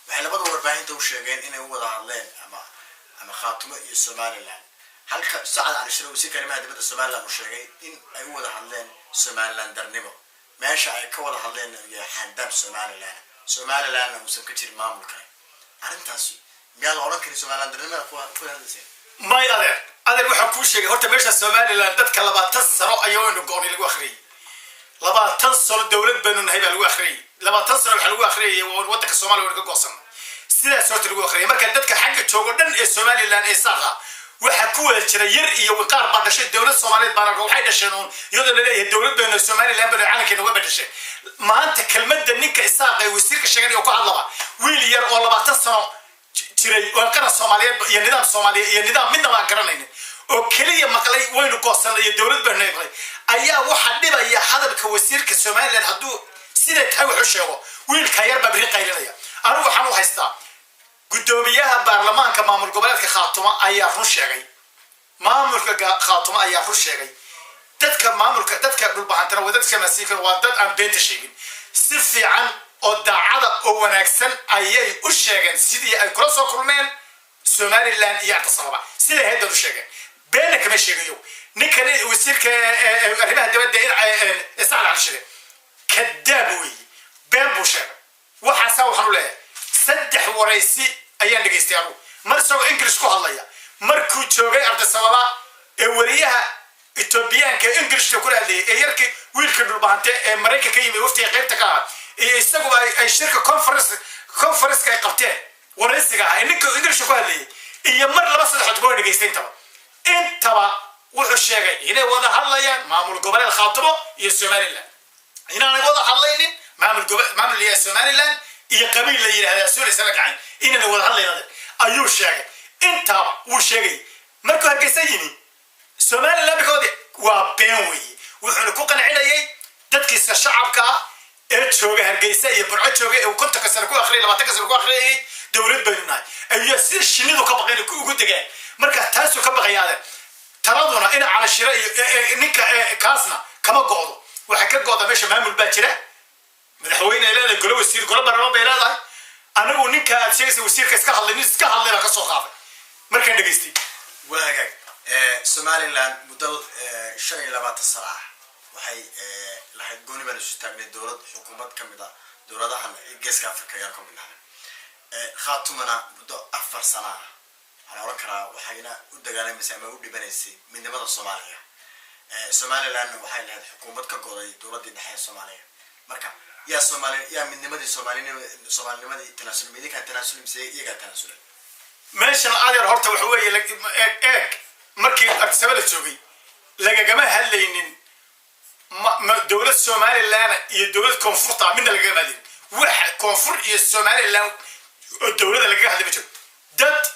waxay labada warbaahinta u sheegeen inay u wada hadleen ama Khaatumo iyo Somaliland, halka Sacad Cali Shire, wasiirka arrimaha dibadda Somaliland, uu sheegay in ay u wada hadleen Somaliland darnimo, meesha ay ka wada hadleen uu yahay xaandaab Somaliland, Somalilandna uusan ka jirin maamul kale. Arrintaasi miyaa la odhan karin Somaliland darnimada ku hadlayseen? May adeer, adeer, waxaan kuu sheegay horta meesha Somaliland dadka 20 sano ayaynu go'nay lagu akhriyay. 20 sano dowlad baynu nahay baa lagu akhriyay. 20 sano waxaa lagu akhriyay waddanka Soomaaliya waynu ka goosanay. Sidaas horta lagu akhriyay. Marka dadka xagga joogo dhan ee Somaliland ee saaqa waxaa ku wada jira yar iyo qaar baa dhashay dowlad Soomaaliyeed baana. Waxay dhasheen uun iyadoo laleeyahay dowlad baynu Somaliland baynu calankeena waba dhasheen. Maanta kelmadda ninka Isaaq ee wasiirka sheeganaya ku hadlaba, wiil yar oo 20 sano jiray oo qaran Soomaaliyeed iyo nidaam Soomaaliyeed iyo nidaam midnaba aan garanaynin oo keliya maqlay waynu goosanay iyo dowlad baynu maqlay, ayaa waxaa dhibaya hadalka wasiirka Somaliland. Hadduu siday tahay wax u sheego, wiilka yar baa berri qaylinaya. Anigu waxaan u haystaa guddoomiyaha baarlamaanka maamul goboleedka Khaatuma ayaa run sheegay. Maamulka Khaatuma ayaa run sheegay. Dadka maamulka, dadka Dhulbahantana waa dadka masiikan, waa dad aan beenta sheegin. Si fiican oo daacada oo wanaagsan ayay u sheegeen sidii ay kula soo kulmeen Somaliland iyo Addis Ababa. Siday haydan u sheegeen, beenna kama sheegayo. Ninkani wasiirka arrimaha dibadda Sacad Cali Shire kadaab weeye, been buu sheegay. Waxaasaa waxaan u leeyahay, saddex waraysi ayaan dhegaystay anugu. Mar isagoo English ku hadlaya markuu joogay Addis Ababa ee wariyaha Etoobiyaanka ee Englishka kula hadlayay ee yarkii wiilka Dhulbahante ee Maraykan ka yimid waftiga qaybta ka ahaa iyo isaguba ay shirka conference ay qabteen waraysiga ah ee ninka Englishka ku hadlayay, iyo mar laba saddexood waa dhegaystay. Intaba wuxuu sheegay inay wada hadlayaan maamul goboleed Khaatumo iyo Somaliland, inaanay wada hadlaynin maamul iyo Somaliland iyo qabiil la yidhahdaa suulaysana gacan inaanay wada hadlayn ayuu sheegay. Intaaba wuu sheegay. Markuu Hargeysa yimi Somaliland bikoodi waa been weeye. Wuxuuna ku qancinayay dadkiisa shacabka ah ee jooga Hargeysa iyo Burco jooga ee uu 50-ka sano ku akhriyay, 20-ka sano ku akhriyayay dowlad baynu nahay, ayuu sida shinnidu ka baqayn ugu degaan. Marka taasuu ka baqaya, adeer. Taladuna ina Calashiro iyo ninka kaasna kama go'do. Waxay ka go'da meesha maamul baa jira, madaxweyne ay leedahay, golo wasiir, golo baarlamaan bay leedahay. Anigu ninka aad sheegaysa wasiirka iska hadlay, nin iska hadlay baa ka soo qaaday markaan dhegaystay. Waa hagaag. Somaliland muddo 25 sano ah waxay lahayd gooni baan isu taagnay, dowlad xukuumad ka mid ah dowladahan Geeska Africa ayaan ka mid nahay. Khaatumana muddo 4 sano ah waxaa la oran karaa waxayna u dagaalamaysay ama u dhibanaysay midnimada Soomaaliya. Somalilandna waxay lahayd xukuumad ka goday dowladdii dhexe ee Soomaaliya. Marka yaa Soomaali yaa midnimadii Soomaalinima Soomaalinimadii tanaasul, idinkaa tanaasul mise iyagaa tanaasulay? Meeshan, adeer, horta waxa weeye eeg eeg, markii Addis Ababa la joogay lagagama hadlaynin ma dowlad Somaliland iyo dowlad koonfurta midna lagagama hadlaynin. Wax koonfur iyo Somaliland oo dowladda lagaga hadlay ma jiro. Dad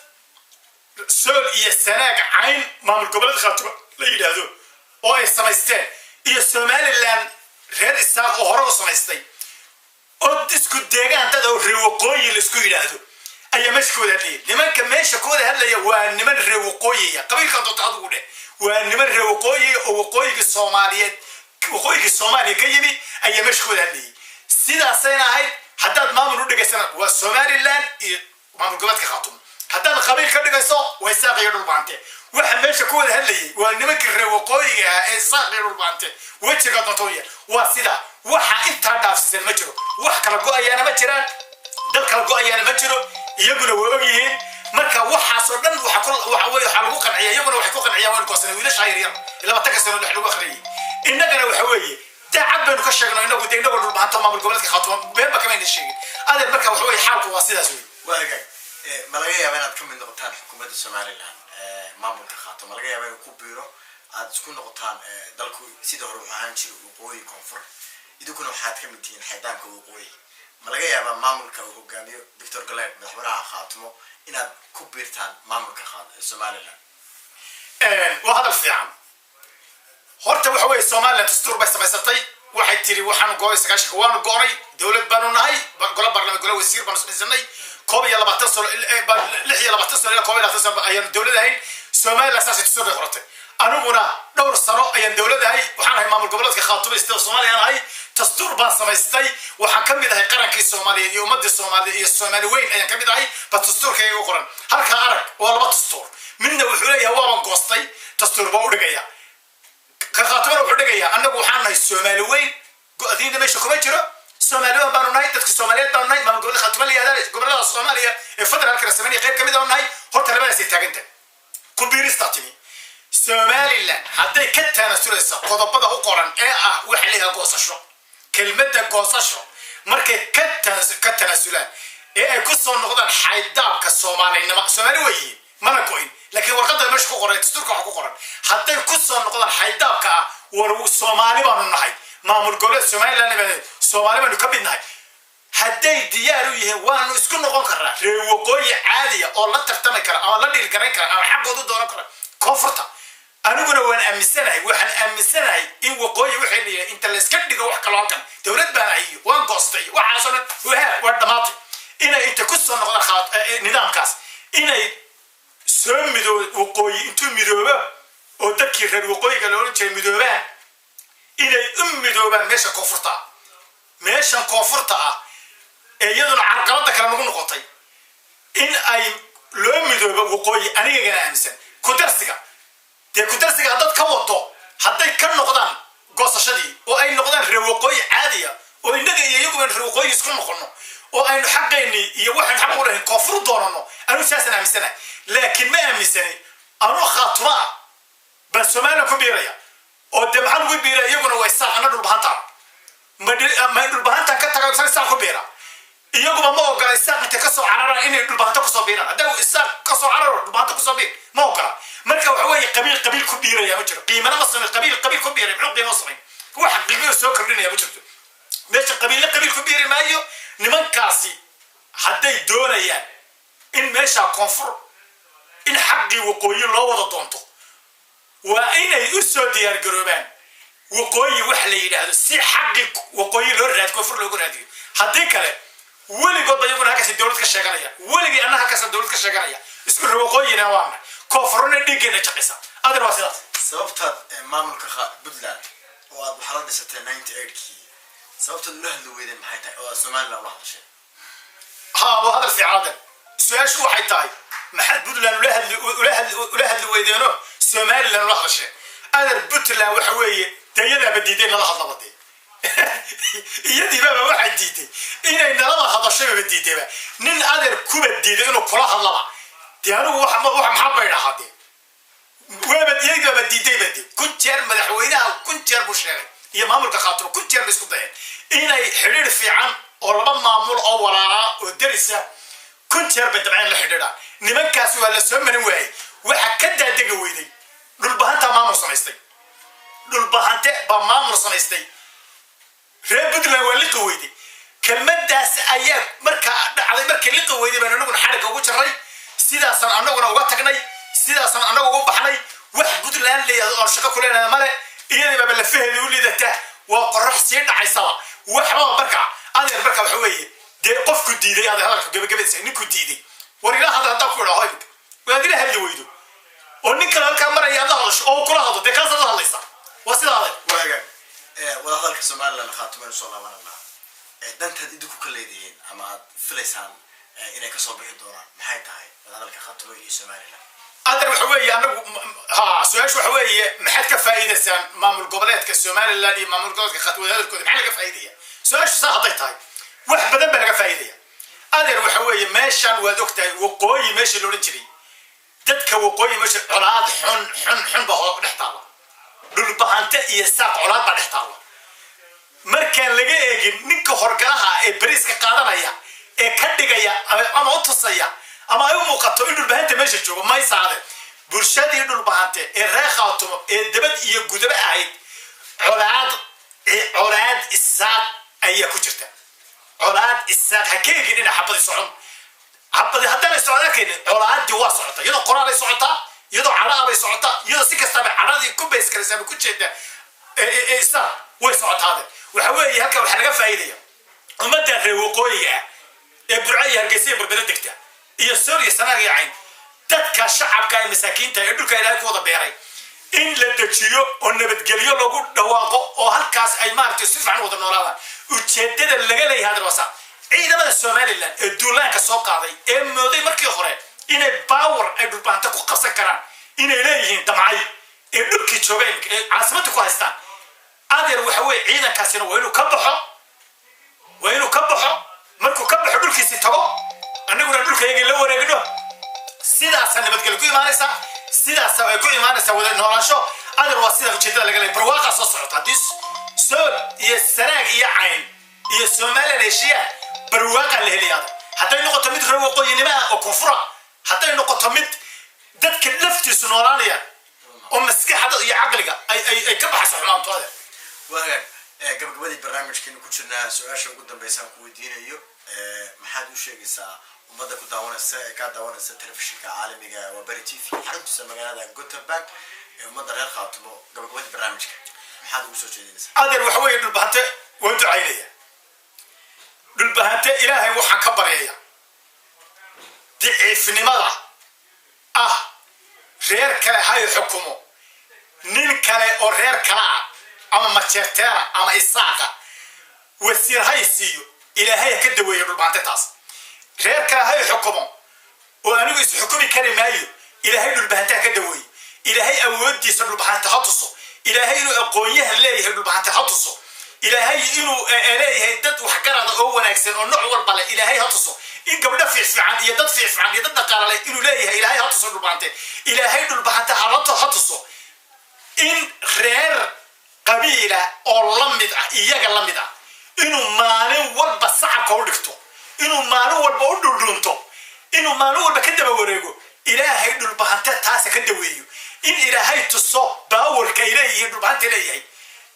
Sool iyo Sanaag Cayn maamul goboleed Khaatuma la yidhaahdo oo ay samaysteen iyo Somaliland reer Isaaq oo hore u samaystay oo isku deegaan dad oo reer waqooyi la isku yidhaahdo ayaa meesha ka wada hadlayay. Nimanka meesha ka wada hadlaya waa niman reer waqooyiya, qabiilkan doonta adigu dheh, waa niman reer waqooyiya oo waqooyiga Soomaaliyeed, waqooyiga Soomaaliya ka yimi ayaa meesha ka wada hadlayay. Sidaasayna ahayd. Haddaad maamul u dhigaysana waa Somaliland iyo maamul goboleedka Khaatumo. Haddaad qabiil ka dhigayso waa Isaaq iyo Dhulbaante. Waxa meesha ku wada hadlayay waa nimankii reer waqooyiga ah ee Isaaq iyo Dhulbaante, wejiga doonta u yeel. Waa sidaa. Waxa intaa dhaafsiisan ma jiro. Wax kala go-ayaana ma jiraan, dad kala go-ayaana ma jiro. Iyaguna way og yihiin. Marka waxaasoo dhan waxa ku waxa wey waxaa lagu qanciya, iyaguna waxay ku qanciyaan waan goosanay. Wiilasha yaryar 20-ka sano dhex lagu akhriyay, innagana waxa weeye Daacad baynu ka sheegno inagu dee, inagoo Dhulbahanto maamul goboleedka Khaatuma beenba kamayna sheegin, adeer. Marka waxa weye xaalku waa sidaas wey. Waa hagaag. Ma laga yaaba inaad ka mid noqotaan xukuumadda Somaliland, maamulka Khaatumo? Ma laga yaaba inuu ku biiro, aad isku noqotaan? Dalku sidii hore wuxuu ahaan jiray waqooyi, koonfur, idinkuna waxaad ka mid tihiin xaydaanka waqooyi. Ma laga yaabaa maamulka uu hogaamiyo Doctor Galeed, madaxweynaha Khaatumo, inaad ku biirtaan maamulka Somaliland? Waa hadal fiican. Horta waxa weeye, Somaliland dastuur bay samaysatay. Waxay tiri waxaanu gooy 90-ka waanu go'nay, dowlad baanu nahay, golo baarlamaan, golo wasiir baanu samaysanay. 21 sano, 26 sano ilaa 21 sano ayaanu dowlad ahayn. Somaliland saasay dastuur bay qoratay. Aniguna dhowr sano ayaan dowlad ahay. Waxaan ahay maamul goboleedka Khaatumo sida Soomaaliya ahay, dastuur baan samaystay. Waxaan ka mid ahay qarankii Soomaaliyeed iyo ummadii Soomaaliyeed iyo Soomaali weyn ayaan ka mid ahay ba dastuurkayga u qoran. Halkaa arag, waa laba dastuur. Midna wuxuu leeyahay waaban goostay, dastuur baa u dhigaya. Ka Khaatumana wuxuu dhigayaa annagu waxaan nahay Soomaali weyn, go-diinta meesha kuma jiro, Soomaali weyn baanu nahay, dadka Soomaaliyeed baanu nahay, maamul goboleed Khaatuma la yihahda gobolada Soomaaliya ee federaalka la sameynaya qayb ka mid aanu nahay. Horta labadaasay taagantahay. Ku biiristaa timi, Somaliland hadday ka taanaasulaysa qodobada u qoran ee ah waxa la yidhaha goosasho, kelmadda goosasho markay ka tanaasulaan ee ay ku soo noqdaan xaydaabka Soomaalinimo, Soomaali way yihiin, mana go'in, laakiin warqadda meesha ku qoran, dastuurka waxa ku qoran, hadday ku soo noqdaan xaydaabka ah war Soomaali baanu nahay, maamul goboleed Somaliland Soomaali baanu ka mid nahay, hadday diyaar u yihiin waanu isku noqon karnaa reer waqooyi caadiya oo la tartami kara ama la dhiilgarayn kara ama xaqoodu doonan kara koonfurta. Aniguna waan aaminsanahay, waxaan aaminsanahay in waqooyi waxay leeyahay inta layska dhigo wax kaloo halkan dowlad baan ahay iyo waan goostay iyo waxaasoo dhan waha waa dhamaatay. Inay inta ku soo noqdaan nidaamkaas, inay soo midoo waqooyi intuu midoobo oo dadkii reer waqooyiga loolan jiray midoobaan, inay u midoobaan meesha koonfurta ah, meeshan koonfurta ah ee iyaduna carqalada kale nagu noqotay, in ay loo midoobo waqooyi. Anigagana aaminsan ku darsiga, dee ku darsiga haddaad ka wado, hadday ka noqdaan goosashadii oo ay noqdaan reer waqooyi caadiya oo innaga iyo iyagu baynu reer waqooyi isku noqono oo aynu xaqayni iyo waxaynu xaq u lahayn koonfur doonano, anigu saasaan aaminsanahay. Laakiin ma aaminsani anuu Khaatuma ah baan Somaliland ku biiraya oo dee maxaan ugu biiraya? Iyaguna waa Isaaq, ana Dhulbahantaan. Ma Dhulbahantaan ka taga Isaaq ku biira? Iyaguba ma ogola Isaaq intay kasoo cararaan inay Dhulbahanto kusoo biiraan. Hadda Isaaq kasoo cararo, Dhulbahanto kusoo biir, ma ogola. Marka waxa weeye, qabiil qabiil ku biiraya ma jiro, qiimana ma samayn. Qabiil qabiil ku biiray muxuu qiimo samayn? Wax qiimo soo kordhinaya ma jirto. Meesha qabiille qabiil ku biiri maayo. Nimankaasi hadday doonayaan in meesha koonfur in xaqii waqooyi loo wada doonto, waa inay u soo diyaargaroobaan waqooyi wax la yidhaahdo si xaqii waqooyi loo raadiyo, koonfur loogu raadiyo. Haddii kale weligoodba iyaguna halkaasi dowlad ka sheeganaya, weligii anna halkaasa dowlad ka sheeganaya. Isku reer waqooyina waana koonfurna dhiiggeena jaqaysa, adeer, waa sidaas. Sababtaad maamulka Puntland oo aad waxaa la dhisatay 98-kii, sababtaad ula hadli weydeen maxay tahay oo aad Somaliland ula hadasheen? Ha, waa hadal fiican, adeer. Su-aashu waxay tahay maxaad Puntland ula hadli weydeeno Somaliland ula hadasheen? Adeer, Puntland waxa weeye dee iyadaaba diiday nala hadlaba. Dee iyadiibaba waxay diiday inay nalaba hadashaybaba diidayba. Nin, adeer, kuba diiday inuu kula hadlaba, dee anigu wax maxaa bay dhahaa? Dee waaba iyagaaba diidayba. Dee 1000 jeer madaxweynaha, 1000 jeer buu sheegay iyo maamulka Khaatumo, 1000 jeer bay isku dayeen inay xidhiir fiican oo laba maamul oo walaalaa oo darisa. 1000 jeer bay dabceen la xidhiidhaan nimankaasi, waa la soo marin waayey. Waxa ka daadega weyday Dhulbahantaa maamul samaystay, Dhulbahante baa maamul samaystay, reer Puntland waa liqi weyday. Kelmadaas ayaa markaa dhacday. Markay liqi weyday baan anaguna xarigga ugu jarray, sidaasaan anaguna uga tagnay, sidaasaan anagu ugu baxnay. Wax Puntland leeyahay oon shaqo ku leenahay male. Iyadiibaba lafaheeda u liidataa, waa qorax sii dhacaysaba waxbaba. Markaa, adeer, marka waxa weeye dee qofku diiday, adeer, hadalka gabagabadiisa, ninku diiday war ila hadal haddaan ku idhaho imika waad ila hadli weydo oo nin kale halkaa maraya aad la hadasho oo uu kula hadlo, dee kaasaad la hadlaysaa. Waa sidaa, adeer. Waaga wadahadalka Somaliland Khaatumaynu soo laabananaa. Dantaad idinku ka leedihiin ama aad filaysaan inay kasoo bixi doonaan maxay tahay wadahadalka Khaatumo iyo Somaliland? Adeer, waxa weeye anagu ha su-aashu waxa weeye maxaad ka faa'iidaysaan maamul goboleedka Somaliland iyo maamul goboleedka Khaatumo wadahadalkooda? Maxaa laga faa'iidaya? Su-aashu saa hadday tahay, wax badan baa laga faa'iidaya, adeer. Waxa weeye meeshan waad ogtahay, waqooyi meeshii la odhan jiray, dadka waqooyi meesha colaad xun xun xun baa dhex taalla. Dhulbahante iyo Saaq colaad baa dhex taalla. Markaan laga eegin ninka horgalaha ee bariiska qaadanaya ee ka dhigaya ama u tusaya ama ay u muuqato in Dhulbahanta meesha joogo, maysaade bulshadii Dhulbahante ee reer Khaatumo ee dabad iyo gudaba ahayd, colaad Isaaq ayaa ku jirta. Colaad Isaaq ha ka eegin ina xabadi socon. Xabadi haddaanay socon arkaynin, colaadii waa socota, iyadoo qoraalay socotaa, iyadoo cadhaa bay socotaa, iyadoo si kastaba cadhadii ku bayskaraysa ama ku jeeda Isaaq way socotaade. Waxa weeye, halka waxaa laga faa'iidaya ummadda reer waqooyiga ah ee Burco iyo Hargeysa iyo Berbera degta iyo Soor iyo Sanaag iyo Cayn, dadka shacabka ee masaakiinta ee dhulka Ilaahay ku wada beeray, in la dejiyo oo nabadgelyo lagu dhawaaqo oo halkaas ay maaragtay si fiican wada noolaadaan. Ujeedada laga leeyahay hadal wasa ciidamada Somaliland ee duulaanka soo qaaday ee mooday markii hore inay power ay Dhulbaanta ku qabsan karaan inay leeyihiin, damcay ee dhulkii jooga ee caasimadda ku haystaan, adeer, waxa weeye ciidankaasina waa inuu ka baxo, waa inuu ka baxo. Markuu ka baxo, dhulkiisii tago, annaguna dhulkayagii la wareegno. Sidaasaa nabadgelyo ku imaanaysaa, sidaasa ay ku imaanaysaa wada noolaansho. Adeer, waa sida ujeedada laga leeyahay. Barwaaqaa soo socota haddii Sool iyo Sanaag iyo Cayn iyo Somaliland heshiiyaan. Barwaaqaa la helaya adeer, hadday noqoto mid reer waqooyinimo ah oo koonfura, hadday noqoto mid dadka laftiisu noolaanaya oo maskaxda iyo caqliga ay ka baxayso xumaanto, adeer. Waa hagaag. Gabagabadii barnaamijkeenu ku jirnaa. Su-aasha ugu dambaysa aan ku weydiinayo, maxaad u sheegaysaa ummadda ku daawanaysa ee kaa daawanaysa telefishinka caalamiga waa Bari TV, xaruntiisa magaalada Gothenburg, ee ummadda reer Khaatumo? Gabagabadii barnaamijka maxaad ugu soo jeedinaysaa? Adeer, waxa weeye, Dhulbahante waan ducaynaya. Dhulbahante Ilaahay waxaan ka baryaya daciifnimada ah reer kale hay xukumo, nin kale oo reer kale ah ama Majeerteena ama Isaaqa wasiir hay siiyo, Ilaahay ha ka daweeyo Dhulbahante taas. Reer kale hay xukumo oo anigu is xukumi kari maayo, Ilaahay Dhulbahante ha ka daweeyo. Ilaahay awoodiisa Dhulbahante ha tuso. Ilaahay inuu aqoonyahan leeyahay Dhulbahante ha tuso. Ilaahay inuu leeyahay dad waxgarada oo wanaagsan oo nooc walba leh, Ilaahay ha tuso. In gabdho fiicfiican iyo dad fiicfiican iyo dad dhaqaala leh inuu leeyahay, Ilaahay ha tuso Dhulbahante. Ilaahay Dhulbahante ha tuso in reer qabiila oo la mid ah iyaga la mid ah inuu maalin walba sacabka u dhigto, inuu maalin walba u dhuldhunto, inuu maalin walba ka daba wareego, Ilaahay Dhulbahante taasa ka daweeyo. In Ilaahay tuso powerka ay leeyihiin Dhulbahante leeyahay,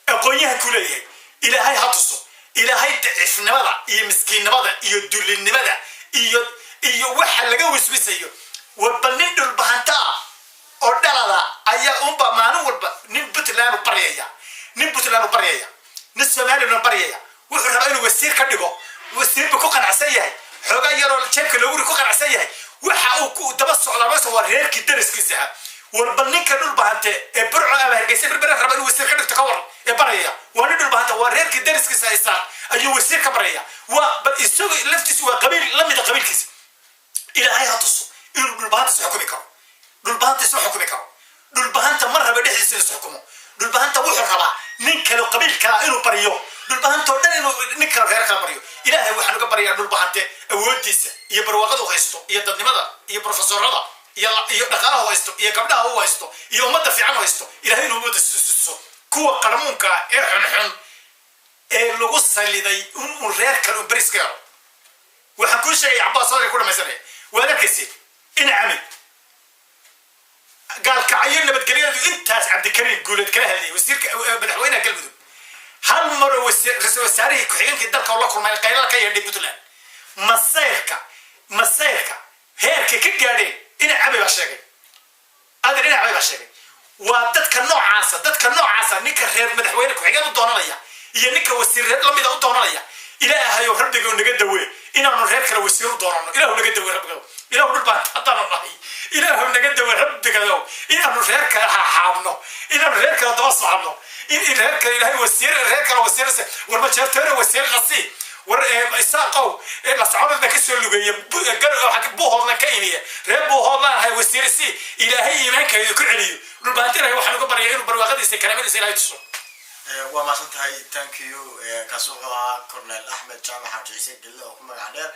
aqoonyahanku leeyahay, Ilaahay ha tuso. Ilaahay daciifnimada iyo miskiinnimada iyo dullinimada iyo waxa laga wiswisayo. Warba nin Dhulbahanta ah oo dhalada ayaa unba maalin walba nin Puntland u baryaya, nin Puntland u baryaya, nin Somaliland u baryaya. Wuxuu rabaa inuu wasiir ka dhigo, wasiirba ku qanacsan yahay, xoogaa yaroo jeebka loogu ku qanacsan yahay. Waxa uu ku daba socdaa mase waa reerkii dariskiisa ahaa. Warba ninka Dhulbahante ee Burco ama Hargeysa, Berbera raba inuu wasiir ka dhigto ka waran ee baraya waa nin Dhulbahante, waa reerkii dariskiisa Isaaq ayuu wasiir ka baraya. Waa bal isagu laftiisu waa qabiil la mida qabiilkiisa. Ilaahay ha tuso inuu Dhulbahanta is xukumi karo. Dhulbahanta isma xukumi karo. Dhulbahanta ma raba dhexdiisa is xukumo. Dhulbahanta wuxuu rabaa nin kale, qabiil kala inuu baryo, Dhulbahanta oo dhan inuu nin kale, reer kala baryo. Ilaahay waxaan uga baryaa Dhulbahante awoodiisa iyo barwaaqada u haysto iyo dadnimada iyo profesorada iyo dhaqaalaha u haysto iyo gabdhaha u haysto iyo ummadda fiican u haysto, Ilahay inuu ummadda tuso kuwa qarmuunka ee xunxun ee lagu saliday inuu reer kale un beris ka helo. Waxaan kuu sheegaya, Cabbaas, hadalka ku dhamaysanaya, waad arkaysid in camid Gaalkacyo nabadgelyadu intaas Cabdikariim Guuleed kala hadlayay wasiirka madaxweynaha Galmudug, hal maroo ra-iisul wasaarihii ku-xigeenkii dalka oo la kulmay qaylada ka yeedhay Puntland. Masayrka heerkay ka gaadheen ina Cabi baa sheegay, adeer, ina Cabi baa sheegay. Waa dadka noocaasa, dadka noocaasa, ninka reer madaxweyne ku-xigeen u doonanaya iyo ninka wasiir reer lamida u doonanaya. Ilaahayow rabbigow naga dawee inaanu reer kale wasiir u doonano. Ilaahu naga dawe rabbigow. Ilaahu dhul baan haddaanu nahay, Ilaahu naga dawe rabbigayow inaanu reer kale xaaxaabno, inaanu reer kale daba soconno, in reer kale Ilaahay wasiir, reer kale wasiir. War Majeerteere wasiir qasi, war Isaaqow Lasconoodna ka soo lugeeya, Buuhoodna ka imiya, reer Buuhoodlaan ahay, wasiir si. Ilaahay iimaanka ku celiyo Dhulbaanta. Ilahay waxaan uga baryaa inuu barwaaqadiisa, karaamadiisa Ilahay tuso. Waa mahadsan tahay, thank you. Kaasi wuxuu ahaa Cornel Axmed Jaamac Xaaji Ciise Gelle oo ku magac dheer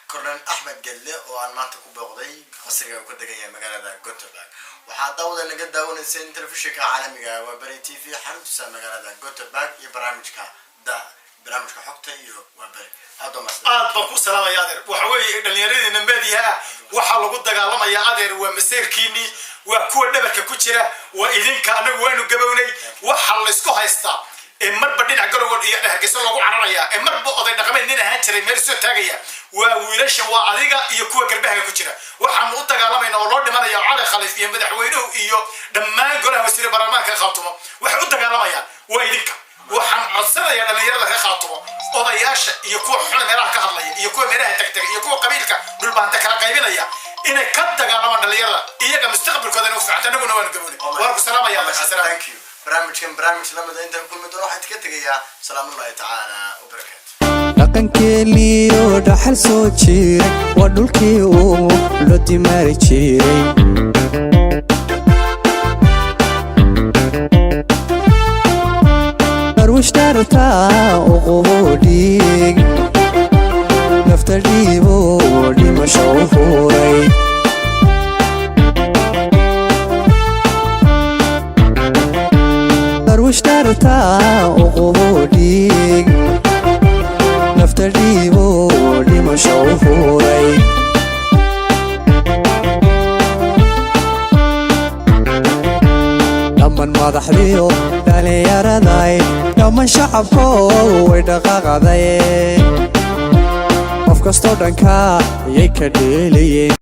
Cornel Axmed Gelle, oo aan maanta ku booqday qasriga uu ka degan yahay magaalada Gothenburg. Waxaa daawada naga daawanayseen telefishinka caalamiga waa Beri TV, xaruntiisa magaalada Gothenburg, iyo barnaamijka da Barnaamijka Xogta iyo Waaberi, aad baa mahadsan. Aad baan ku salaamaya, adeer. Waxa weeye dhallinyaradiina meediyaha waxaa lagu dagaalamaya, adeer, waa maseerkiinii, waa kuwa dhabarka ku jira, waa idinka. Anagu waanu gabownay. Waxa laysku haystaa ee marba dhinac Garowe iyo Hargeysa loogu cararaya, ee marba oday dhaqameed nin ahaan jiray meel soo taagaya, waa wiilasha, waa adiga iyo kuwa garbaha ku jira. Waxaanu u dagaalamayna oo loo dhimanaya, Cali Khaliif iyo madaxweynuhu iyo dhammaan golaha wasiire baarlamaanka Khaatumo waxay u dagaalamayaan waa idinka. Waxaan codsanayaa dhalinyarada reer Khaatumo, odayaasha iyo kuwa xuna meelaha ka hadlaya iyo kuwa meelaha tagtaga iyo kuwa qabiilka Dhulbaanta kala qaybinaya inay ka dagaalamaan dhalinyarada, iyaga mustaqbalkooda inay u fiicanta. Anaguna waanu gabownay. Waan ku salaamaya. Thank you. Barnaamijkan barnaamij lamida intaan kulmi doono, waxaan kaga tegayaa salaamullahi tacaala wabarakaatu. Dhaqankeeliyo dhaxal soo jiray waa dhulkii uu loo dimaari jiray. Darwish dartaa u qubo dhiig, nafta dhiibo, dhimasho u huray. Darwish dartaa u qubo dhiig, nafta dhiibo, dhimasho u huray. Dhammaan madaxdiyo dhallinyaraday, dhammaan shacabko way dhaqaaqday, qof kastoo dhanka ayay ka dheelayeen.